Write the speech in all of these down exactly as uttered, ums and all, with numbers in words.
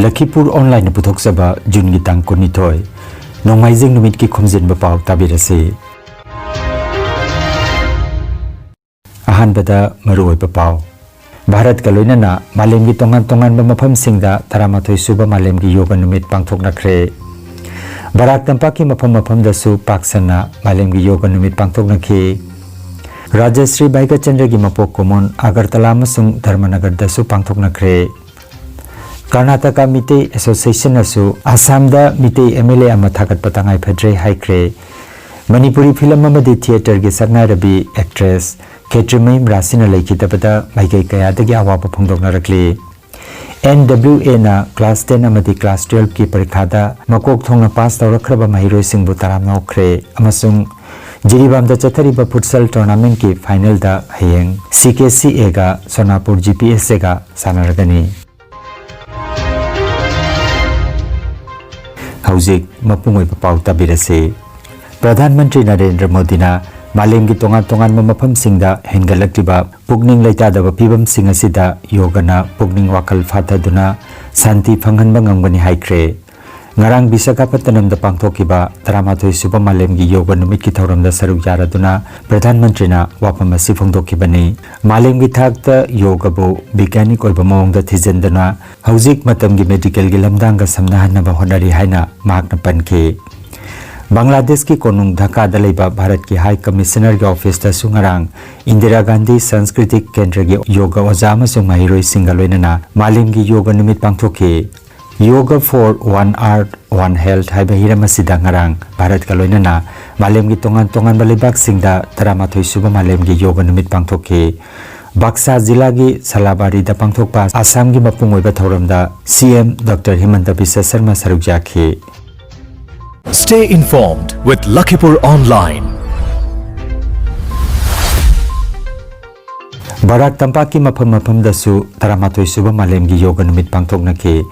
ꯂꯈꯤꯄꯨꯔ ꯑꯣꯟꯂꯥꯏꯟꯅ ꯄꯨꯊꯣꯛꯆꯕ ꯖꯨꯟꯒꯤ ꯇꯥꯡ ꯀꯨꯟꯅꯤꯊꯣꯏ, ꯅꯣꯡꯃꯥꯏꯖꯤꯡ ꯅꯨꯃꯤꯠꯀꯤ ꯈꯣꯝꯖꯤꯟꯕ ꯄꯥꯎ ꯇꯥꯕꯤꯔꯁꯤ꯫ ꯑꯍꯥꯟꯕꯗ ꯃꯔꯨꯑꯣꯏꯕ ꯄꯥꯎ꯫ ꯚꯥꯔꯠꯀ ꯂꯣꯏꯅꯅ ꯃꯥꯂꯦꯝꯒꯤ ꯇꯣꯉꯥꯟ ꯇꯣꯉꯥꯟꯕ ꯃꯐꯝꯁꯤꯡꯗ ꯇꯔꯥꯃꯥꯊꯣꯏ ꯁꯨꯕ ꯃꯥꯂꯦꯝꯒꯤ ꯌꯣꯒ ꯅꯨꯃꯤꯠ ꯄꯥꯡꯊꯣꯛꯅꯈ꯭ꯔꯦ꯫ ꯕꯔꯥꯛ ꯇꯝꯄꯥꯛꯀꯤ ꯃꯐꯝ ꯃꯐꯝꯗꯁꯨ ꯄꯥꯛ ꯁꯟꯅ ꯃꯥꯂꯦꯝꯒꯤ ꯌꯣꯒ ꯅꯨꯃꯤꯠ ꯄꯥꯡꯊꯣꯛꯅꯈꯤ꯫ ꯔꯥꯖꯁ꯭ꯔꯤ ꯕꯥꯏꯒꯆꯟꯗ꯭ꯔꯒꯤ ꯃꯄꯣꯛ ꯀꯨꯝꯑꯣꯟ ꯑꯒꯔꯇꯂꯥ ꯑꯃꯁꯨꯡ ꯙꯔꯃꯅꯒꯔꯗꯁꯨ ꯄꯥꯡꯊꯣꯛꯅꯈ꯭ꯔꯦ꯫ ꯀꯔꯅꯥꯇꯀꯥ ꯃꯤꯇꯩ ꯑꯦꯁꯣꯁꯤꯌꯦꯁꯟꯅꯁꯨ ꯑꯁꯥꯝꯗ ꯃꯤꯇꯩ ꯑꯦꯝ ꯑꯦꯜ ꯑꯦ ꯑꯃ ꯊꯥꯒꯠꯄ ꯇꯉꯥꯏ ꯐꯗ꯭ꯔꯦ ꯍꯥꯏꯈ꯭ꯔꯦ꯫ ꯃꯅꯤꯄꯨꯔꯤ ꯐꯤꯂꯝ ꯑꯃꯗꯤ ꯊꯤꯌꯦꯇꯔꯒꯤ ꯁꯛꯅꯥꯏꯔꯕꯤ ꯑꯦꯛꯇ꯭ꯔꯦꯁ ꯈꯦꯇ꯭ꯔꯤꯃꯌꯨꯝ ꯔꯥꯁꯤꯅ ꯂꯩꯈꯤꯗꯕꯗ ꯃꯥꯏꯀꯩ ꯀꯌꯥꯗꯒꯤ ꯑꯋꯥꯕ ꯐꯣꯡꯗꯣꯛꯅꯔꯛꯂꯤ꯫ ꯑꯦꯟ ꯗꯕ꯭ꯂꯤꯎ ꯑꯦꯅ ꯀ꯭ꯂꯥꯁ ꯇꯦꯟ ꯑꯃꯗꯤ ꯀ꯭ꯂꯥꯁ ꯇꯨꯌꯦꯜꯐꯀꯤ ꯄꯔꯤꯈꯥꯗ ꯃꯀꯣꯛ ꯊꯣꯡꯅ ꯄꯥꯁ ꯇꯧꯔꯛꯈ꯭ꯔꯕ ꯃꯍꯩꯔꯣꯏꯁꯤꯡꯕꯨ ꯇꯔꯥꯝꯅ ꯑꯣꯛꯈ꯭ꯔꯦ ꯑꯃꯁꯨꯡ ꯖꯤꯔꯤꯕꯥꯝꯗ ꯆꯠꯊꯔꯤꯕ ꯐꯨꯠꯁꯜ ꯇꯣꯔꯅꯥꯃꯦꯟꯠꯀꯤ ꯐꯥꯏꯅꯦꯜꯗ ꯍꯌꯦꯡ ꯁꯤ ꯀꯦ ꯁꯤ ꯑꯦꯒ ꯁꯣꯅꯥꯄꯨꯔ ꯖꯤ ꯄꯤ ꯑꯦꯁ ꯑꯦꯒ ꯁꯥꯟꯅꯔꯒꯅꯤ꯫ ꯍꯧꯖꯤꯛ ꯃꯄꯨꯡ ꯑꯣꯏꯕ ꯄꯥꯎ ꯇꯥꯕꯤꯔꯁꯤ꯫ ꯄ꯭ꯔꯙꯥꯟ ꯃꯟꯇ꯭ꯔꯤ ꯅꯔꯦꯟꯗ꯭ꯔ ꯃꯣꯗꯤꯅ ꯃꯥꯂꯦꯝꯒꯤ ꯇꯣꯉꯥꯟ ꯇꯣꯉꯥꯟꯕ ꯃꯐꯝꯁꯤꯡꯗ ꯍꯦꯟꯒꯠꯂꯛꯂꯤꯕ ꯄꯨꯛꯅꯤꯡ ꯂꯩꯇꯥꯗꯕ ꯐꯤꯕꯝꯁꯤꯡ ꯑꯁꯤꯗ ꯌꯣꯒꯅ ꯄꯨꯛꯅꯤꯡ ꯋꯥꯈꯜ ꯐꯥꯊꯗꯨꯅ ꯁꯥꯟꯇꯤ ꯐꯪꯍꯟꯕ ꯉꯝꯒꯅꯤ ꯍꯥꯏꯈ꯭ꯔꯦ꯫ ꯉꯔꯥꯡ ꯕꯤꯁꯥꯈꯥꯄꯠꯇꯅꯝꯗ ꯄꯥꯡꯊꯣꯛꯈꯤꯕ ꯇꯔꯥꯃꯥꯊꯣꯏ ꯁꯨꯕ ꯃꯥꯂꯦꯝꯒꯤ ꯌꯣꯒ ꯅꯨꯃꯤꯠꯀꯤ ꯊꯧꯔꯝꯗ ꯁꯔꯨꯛ ꯌꯥꯔꯗꯨꯅ ꯄ꯭ꯔꯙꯥꯟ ꯃꯟꯇ꯭ꯔꯤꯅ ꯋꯥꯐꯝ ꯑꯁꯤ ꯐꯣꯡꯗꯣꯛꯈꯤꯕꯅꯤ꯫ ꯃꯥꯂꯦꯝꯒꯤ ꯊꯥꯛꯇ ꯌꯣꯒꯕꯨ ꯕꯤꯒ꯭ꯌꯥꯅꯤꯛ ꯑꯣꯏꯕ ꯃꯑꯣꯡꯗ ꯊꯤꯖꯤꯟꯗꯨꯅ ꯍꯧꯖꯤꯛ ꯃꯇꯝꯒꯤ ꯃꯦꯗꯤꯀꯦꯜꯒꯤ ꯂꯝꯗꯥꯡꯒ ꯁꯝꯅꯍꯟꯅꯕ ꯍꯣꯠꯅꯔꯤ ꯍꯥꯏꯅ ꯃꯍꯥꯛꯅ ꯄꯟꯈꯤ꯫ ꯕꯪꯒ꯭ꯂꯥꯗꯦꯁꯀꯤ ꯀꯣꯅꯨꯡ ꯙꯥꯀꯥꯗ ꯂꯩꯕ ꯚꯥꯔꯠꯀꯤ ꯍꯥꯏ ꯀꯃꯤꯁꯅꯔꯒꯤ ꯑꯣꯐꯤꯁꯇꯁꯨ ꯉꯔꯥꯡ ꯏꯟꯗꯤꯔꯥ ꯒꯥꯟꯙꯤ ꯁꯪꯁꯀ꯭ꯔꯤꯇꯤꯛ ꯀꯦꯟꯗ꯭ꯔꯒꯤ ꯌꯣꯒ ꯑꯣꯖꯥ ꯑꯃꯁꯨꯡ ꯃꯍꯩꯔꯣꯏꯁꯤꯡꯒ ꯂꯣꯏꯅꯅ ꯃꯥꯂꯦꯝꯒꯤ ꯌꯣꯒ ꯅꯨꯃꯤꯠ ꯄꯥꯡꯊꯣꯛꯈꯤ꯫ Yoga for One Earth, One Health ꯍꯥꯏꯕ ꯍꯤꯔꯝ ꯑꯁꯤꯗ ꯉꯔꯥꯡ ꯚꯥꯔꯠꯀ ꯂꯣꯏꯅꯅ ꯃꯥꯂꯦꯝꯒꯤ ꯇꯣꯉꯥꯟ ꯇꯣꯉꯥꯟꯕ ꯂꯩꯕꯥꯛꯁꯤꯡꯗ ꯇꯔꯥꯃꯥꯊꯣꯏ ꯁꯨꯕ ꯃꯥꯂꯦꯝꯒꯤ ꯌꯣꯒ ꯅꯨꯃꯤꯠ ꯄꯥꯡꯊꯣꯛꯈꯤ꯫ ꯕꯥꯛꯁꯥ ꯖꯤꯂꯥꯒꯤ ꯁꯂꯥꯕꯥꯔꯤꯗ ꯄꯥꯡꯊꯣꯛꯄ ꯑꯁꯥꯝꯒꯤ ꯃꯄꯨꯡ ꯑꯣꯏꯕ ꯊꯧꯔꯝꯗ ꯁꯤ ꯑꯦꯝ ꯗꯣꯛꯇꯔ ꯍꯤꯃꯟꯇ ꯕꯤꯁ꯭ꯋ ꯁꯔꯃ ꯁꯔꯨꯛ ꯌꯥꯈꯤ꯫ Stay informed with Lakhipur Online. ꯕꯔꯥꯛ ꯇꯝꯄꯥꯛꯀꯤ ꯃꯐꯝ ꯃꯐꯝꯗꯁꯨ ꯇꯔꯥꯃꯥꯊꯣꯏ ꯁꯨꯕ ꯃꯥꯂꯦꯝꯒꯤ ꯌꯣꯒ ꯅꯨꯃꯤꯠ ꯄꯥꯡꯊꯣꯛꯅꯈꯤ꯫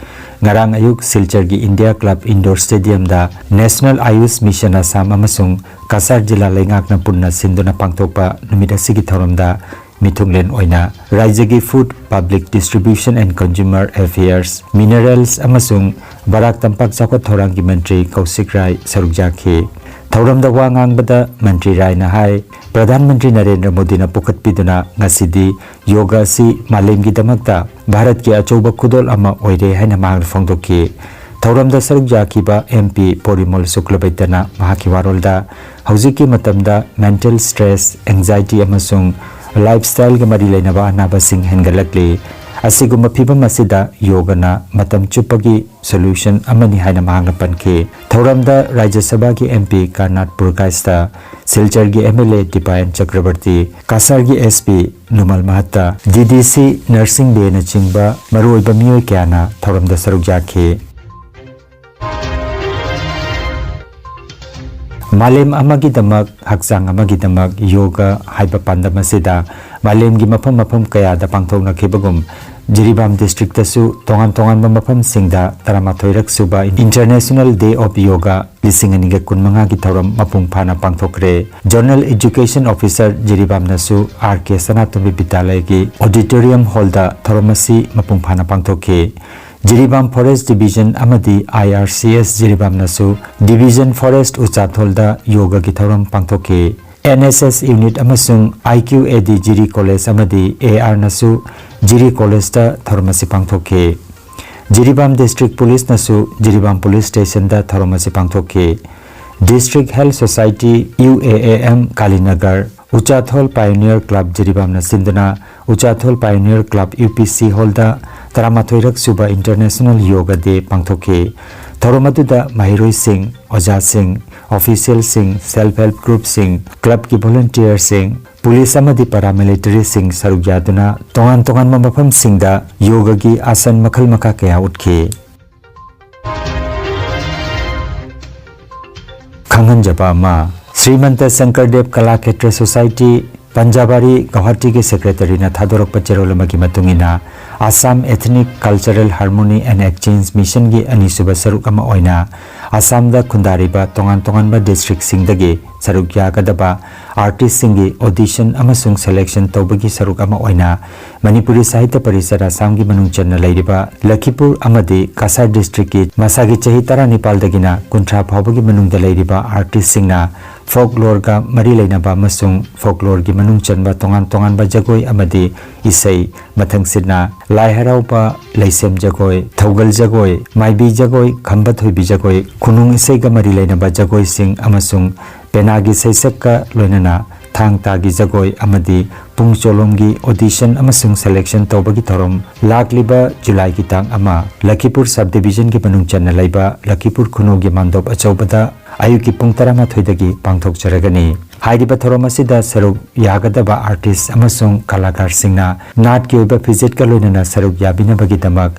ꯉꯔꯥꯡ ꯑꯌꯨꯛ ꯁꯤꯜꯆꯔꯒꯤ ꯏꯟꯗꯤꯌꯥ ꯀ꯭ꯂꯕ ꯏꯟꯗꯣꯔ ꯁ꯭ꯇꯦꯗꯤꯌꯝꯗ ꯅꯦꯁꯅꯦꯜ ꯑꯌꯨꯁ ꯃꯤꯁꯟ ꯑꯁꯥꯝ ꯑꯃꯁꯨꯡ ꯀꯁꯥꯔ ꯖꯤꯂꯥ ꯂꯩꯉꯥꯛꯅ ꯄꯨꯟꯅ ꯁꯤꯟꯗꯨꯅ ꯄꯥꯡꯊꯣꯛꯄ ꯅꯨꯃꯤꯠ ꯑꯁꯤꯒꯤ ꯊꯧꯔꯝꯗ ꯃꯤꯊꯨꯡꯂꯦꯟ ꯑꯣꯏꯅ ꯔꯥꯖ꯭ꯌꯒꯤ Food, Public Distribution and Consumer Affairs, Minerals ꯑꯃꯁꯨꯡ ꯕꯔꯥꯛ ꯇꯝꯄꯥꯛ ꯆꯥꯎꯈꯠ ꯊꯧꯔꯥꯡꯒꯤ ꯃꯟꯇ꯭ꯔꯤ ꯀꯧꯁꯤꯛ ꯔꯥꯏ ꯁꯔꯨꯛ ꯌꯥꯈꯤ꯫ ꯊꯧꯔꯝꯗ ꯋꯥ ꯉꯥꯡꯕꯗ ꯃꯟꯇ꯭ꯔꯤ ꯔꯥꯏꯅ ꯍꯥꯏ, ꯄ꯭ꯔꯙꯥꯟ ꯃꯟꯇ꯭ꯔꯤ ꯅꯔꯦꯟꯗ꯭ꯔ ꯃꯣꯗꯤꯅ ꯄꯨꯈꯠꯄꯤꯗꯨꯅ ꯉꯁꯤꯗꯤ ꯌꯣꯒ ꯑꯁꯤ ꯃꯥꯂꯦꯝꯒꯤꯗꯃꯛꯇ ꯚꯥꯔꯠꯀꯤ ꯑꯆꯧꯕ ꯈꯨꯗꯣꯜ ꯑꯃ ꯑꯣꯏꯔꯦ ꯍꯥꯏꯅ ꯃꯍꯥꯛꯅ ꯐꯣꯡꯗꯣꯛꯈꯤ꯫ ꯊꯧꯔꯝꯗ ꯁꯔꯨꯛ ꯌꯥꯈꯤꯕ M P ꯄꯣꯔꯤꯃꯣꯜ ꯁꯨꯀ꯭ꯂꯕꯩꯇꯅ ꯃꯍꯥꯛꯀꯤ ꯋꯥꯔꯣꯜꯗ ꯍꯧꯖꯤꯛꯀꯤ ꯃꯇꯝꯗ mental stress, anxiety ꯑꯃꯁꯨꯡ lifestyleꯒ ꯃꯔꯤ ꯂꯩꯅꯕ ꯑꯅꯥꯕꯁꯤꯡ ꯍꯦꯟꯒꯠꯂꯛꯂꯤ꯫ ꯑꯁꯤꯒꯨꯝꯕ ꯐꯤꯚꯝ ꯑꯁꯤꯗ ꯌꯣꯒꯅ ꯃꯇꯝ ꯆꯨꯞꯄꯒꯤ solution ꯑꯃꯅꯤ ꯍꯥꯏꯅ ꯃꯍꯥꯛꯅ ꯄꯟꯈꯤ꯫ ꯊꯧꯔꯝꯗ ꯔꯥꯖ꯭ꯌ ꯁꯚꯥꯒꯤ M P ꯀꯔꯅꯥꯠ ꯄꯨꯔꯀꯥꯏꯁꯇ, ꯁꯤꯜꯆꯔꯒꯤ M L A ꯗꯤꯄꯥꯌꯟ ꯆꯀ꯭ꯔꯕꯔꯇꯤ, ꯀꯁꯥꯔꯒꯤ S P ꯅꯨꯃꯜ ꯃꯍꯠꯇ, D D C ꯅꯔꯁꯤꯡ ꯕꯦꯅꯆꯤꯡꯕ ꯃꯔꯨꯑꯣꯏꯕ ꯃꯤꯑꯣꯏ ꯀꯌꯥꯅ ꯊꯧꯔꯝꯗ ꯁꯔꯨꯛ ꯌꯥꯈꯤ꯫ ꯃꯥꯂꯦꯝ ꯑꯃꯒꯤꯗꯃꯛ, ꯍꯛꯆꯥꯡ ꯑꯃꯒꯤꯗꯃꯛ ꯌꯣꯒ ꯍꯥꯏꯕ ꯄꯥꯟꯗꯝ ꯑꯁꯤꯗ ꯃꯥꯂꯦꯝꯒꯤ ꯃꯐꯝ ꯃꯐꯝ ꯀꯌꯥꯗ ꯄꯥꯡꯊꯣꯛꯅꯈꯤꯕꯒꯨꯝ, ꯖꯤꯔꯤꯕꯥꯝ districtꯇꯁꯨ ꯇꯣꯉꯥꯟ ꯇꯣꯉꯥꯟꯕ ꯃꯐꯝꯁꯤꯡꯗ ꯇꯔꯥꯃꯥꯊꯣꯏꯔꯛ ꯁꯨꯕ International Day of Yoga ꯂꯤꯁꯤꯡ ꯑꯅꯤꯒ ꯀꯨꯟꯃꯉꯥꯒꯤ ꯊꯧꯔꯝ ꯃꯄꯨꯡ ꯐꯥꯅ ꯄꯥꯡꯊꯣꯛꯈ꯭ꯔꯦ꯫ Zonal Education Officer ꯖꯤꯔꯤꯕꯥꯝꯅꯁꯨ R K ꯁꯅꯥꯇꯣꯝꯕꯤ ꯕꯤꯗ꯭ꯌꯥꯂꯌꯒꯤ auditorium hallꯗ ꯊꯧꯔꯝ ꯑꯁꯤ ꯃꯄꯨꯡ ꯐꯥꯅ ꯄꯥꯡꯊꯣꯛꯈꯤ꯫ ꯖꯤꯔꯤꯕꯥꯝ Forest Division ꯑꯃꯗꯤ I R C S ꯖꯤꯔꯤꯕꯥꯝꯅꯁꯨ Division Forest ꯎꯆꯥꯊꯣꯜꯗ ꯌꯣꯒꯒꯤ ꯊꯧꯔꯝ ꯄꯥꯡꯊꯣꯛꯈꯤ꯫ N S S unit ꯑꯃꯁꯨꯡ I Q A D Jiri College ꯑꯃꯗꯤ A R ꯅꯁꯨ ꯖꯤꯔꯤ Collegeꯇ ꯊꯧꯔꯝ ꯑꯁꯤ ꯄꯥꯡꯊꯣꯛꯈꯤ꯫ ꯖꯤꯔꯤꯕꯥꯝ District Policeꯅꯁꯨ ꯖꯤꯔꯤꯕꯥꯝ Police Stationꯗ ꯊꯧꯔꯝ ꯑꯁꯤ ꯄꯥꯡꯊꯣꯛꯈꯤ꯫ District Health Society, U A A M, ꯀꯥꯂꯤꯅꯒꯔ, ꯎꯆꯥꯊꯣꯜ Pioneer Club ꯖꯤꯔꯤꯕꯥꯝꯅ ꯁꯤꯟꯗꯨꯅ ꯎꯆꯥꯊꯣꯜ Pioneer Club U P C hallꯗ ꯇꯔꯥꯃꯥꯊꯣꯏꯔꯛ ꯁꯨꯕ International Yoga Day ꯄꯥꯡꯊꯣꯛꯈꯤ꯫ ꯊꯧꯔꯝ ꯑꯗꯨꯗ ꯃꯍꯩꯔꯣꯏꯁꯤꯡ, ꯑꯣꯖꯥꯁꯤꯡ, officialꯁꯤꯡ, self help groupꯁꯤꯡ, clubꯀꯤ volunteerꯁꯤꯡ, police ꯑꯃꯗꯤ paramilitaryꯁꯤꯡ ꯁꯔꯨꯛ ꯌꯥꯗꯨꯅ ꯇꯣꯉꯥꯟ ꯇꯣꯉꯥꯟꯕ ꯃꯐꯝꯁꯤꯡꯗ ꯌꯣꯒꯒꯤ ꯑꯥꯁꯟ ꯃꯈꯜ ꯃꯈꯥ ꯀꯌꯥ ꯎꯠꯈꯤ꯫ ꯈꯪꯍꯟꯖꯕ ꯑꯃ, ꯁ꯭ꯔꯤꯃꯟꯇ ꯁꯪꯀꯔꯗꯦꯕ ꯀꯂꯥ ꯈꯦꯇ꯭ꯔ ꯁꯣꯁꯥꯏꯇꯤ ꯄꯟꯖꯥꯕꯥꯔꯤ ꯒꯧꯍꯥꯇꯤꯒꯤ ꯁꯦꯀ꯭ꯔꯦꯇꯔꯤꯅ ꯊꯥꯗꯣꯔꯛꯄ ꯆꯦꯔꯣꯜ ꯑꯃꯒꯤ ꯃꯇꯨꯡ ꯏꯟꯅ, Assam ethnic cultural harmony and exchange ꯃꯤꯁꯟꯒꯤ ꯑꯅꯤꯁꯨꯕ ꯁꯔꯨꯛ ꯑꯃ ꯑꯣꯏꯅ ꯑꯁꯥꯝꯗ ꯈꯨꯟꯗꯥꯔꯤꯕ ꯇꯣꯉꯥꯟ ꯇꯣꯉꯥꯟꯕ ꯗꯤꯁꯇ꯭ꯔꯤꯛꯁꯤꯡꯗꯒꯤ ꯁꯔꯨꯛ ꯌꯥꯒꯗꯕ ꯑꯥꯔꯇꯤꯁꯁꯤꯡꯒꯤ ꯑꯣꯗꯤꯁꯟ ꯑꯃꯁꯨꯡ ꯁꯦꯂꯦꯛꯁꯟ ꯇꯧꯕꯒꯤ ꯁꯔꯨꯛ ꯑꯃ ꯑꯣꯏꯅ ꯃꯅꯤꯄꯨꯔꯤ ꯁꯥꯍꯤꯇ꯭ꯌ ꯄꯔꯤꯁꯠ ꯑꯁꯥꯝꯒꯤ ꯃꯅꯨꯡ ꯆꯟꯅ ꯂꯩꯔꯤꯕ ꯂꯈꯤꯄꯨꯔ ꯑꯃꯗꯤ ꯀꯁꯥꯔ ꯗꯤꯁꯇ꯭ꯔꯤꯛꯀꯤ ꯃꯁꯥꯒꯤ ꯆꯍꯤ ꯇꯔꯥꯅꯤꯄꯥꯜꯗꯒꯤꯅ ꯀꯨꯟꯊ꯭ꯔꯥ ꯐꯥꯎꯕꯒꯤ ꯃꯅꯨꯡꯗ ꯂꯩꯔꯤꯕ ꯑꯥꯔꯇꯤꯁꯁꯤꯡꯅ ꯐꯣꯛꯂꯣꯔꯒ ꯃꯔꯤ ꯂꯩꯅꯕ ꯑꯃꯁꯨꯡ ꯐꯣꯛꯂꯣꯔꯒꯤ ꯃꯅꯨꯡ ꯆꯟꯕ ꯇꯣꯉꯥꯟ ꯇꯣꯉꯥꯟꯕ ꯖꯒꯣꯏ ꯑꯃꯗꯤ ꯏꯁꯩ, ꯃꯊꯪꯁꯤꯠꯅ ꯂꯥꯏ ꯍꯔꯥꯎꯕ, ꯂꯩꯁꯦꯝ ꯖꯒꯣꯏ, ꯊꯧꯒꯜ ꯖꯒꯣꯏ, ꯃꯥꯏꯕꯤ ꯖꯒꯣꯏ, ꯈꯝꯕ ꯊꯣꯏꯕꯤ ꯖꯒꯣꯏ, ꯈꯨꯅꯨꯡ ꯏꯁꯩꯒ ꯃꯔꯤ ꯂꯩꯅꯕ ꯖꯒꯣꯏꯁꯤꯡ ꯑꯃꯁꯨꯡ ꯄꯦꯅꯥꯒꯤ ꯁꯩꯁꯛꯀ ꯂꯣꯏꯅꯅ ꯊꯥꯡ ꯇꯥꯒꯤ ꯖꯒꯣꯏ ꯑꯃꯗꯤ ꯄꯨꯡ ꯆꯣꯂꯣꯝꯒꯤ ꯑꯣꯗꯤꯁꯟ ꯑꯃꯁꯨꯡ ꯁꯦꯂꯦꯛꯁꯟ ꯇꯧꯕꯒꯤ ꯊꯧꯔꯝ ꯂꯥꯛꯂꯤꯕ ꯖꯨꯂꯥꯏꯒꯤ ꯇꯥꯡ ꯑꯃ ꯂꯈꯤꯄꯨꯔ ꯁꯕ ꯗꯤꯕꯤꯖꯟꯒꯤ ꯃꯅꯨꯡ ꯆꯟꯅ ꯂꯩꯕ ꯂꯈꯤꯄꯨꯔ ꯈꯨꯅꯧꯒꯤ ꯃꯥꯟꯗꯣꯞ ꯑꯆꯧꯕꯗ ꯑꯌꯨꯛꯀꯤ ꯄꯨꯡ ꯇꯔꯥꯃꯥꯊꯣꯏꯗꯒꯤ ꯄꯥꯡꯊꯣꯛꯆꯔꯒꯅꯤ꯫ ꯍꯥꯏꯔꯤꯕ ꯊꯧꯔꯝ ꯑꯁꯤꯗ ꯁꯔꯨꯛ ꯌꯥꯒꯗꯕ ꯑꯥꯔꯇꯤꯁ ꯑꯃꯁꯨꯡ ꯀꯂꯥꯀꯥꯔꯁꯤꯡꯅ ꯅꯥꯠꯀꯤ ꯑꯣꯏꯕ ꯐꯤꯖꯦꯠꯀ ꯂꯣꯏꯅꯅ ꯁꯔꯨꯛ ꯌꯥꯕꯤꯅꯕꯒꯤꯗꯃꯛ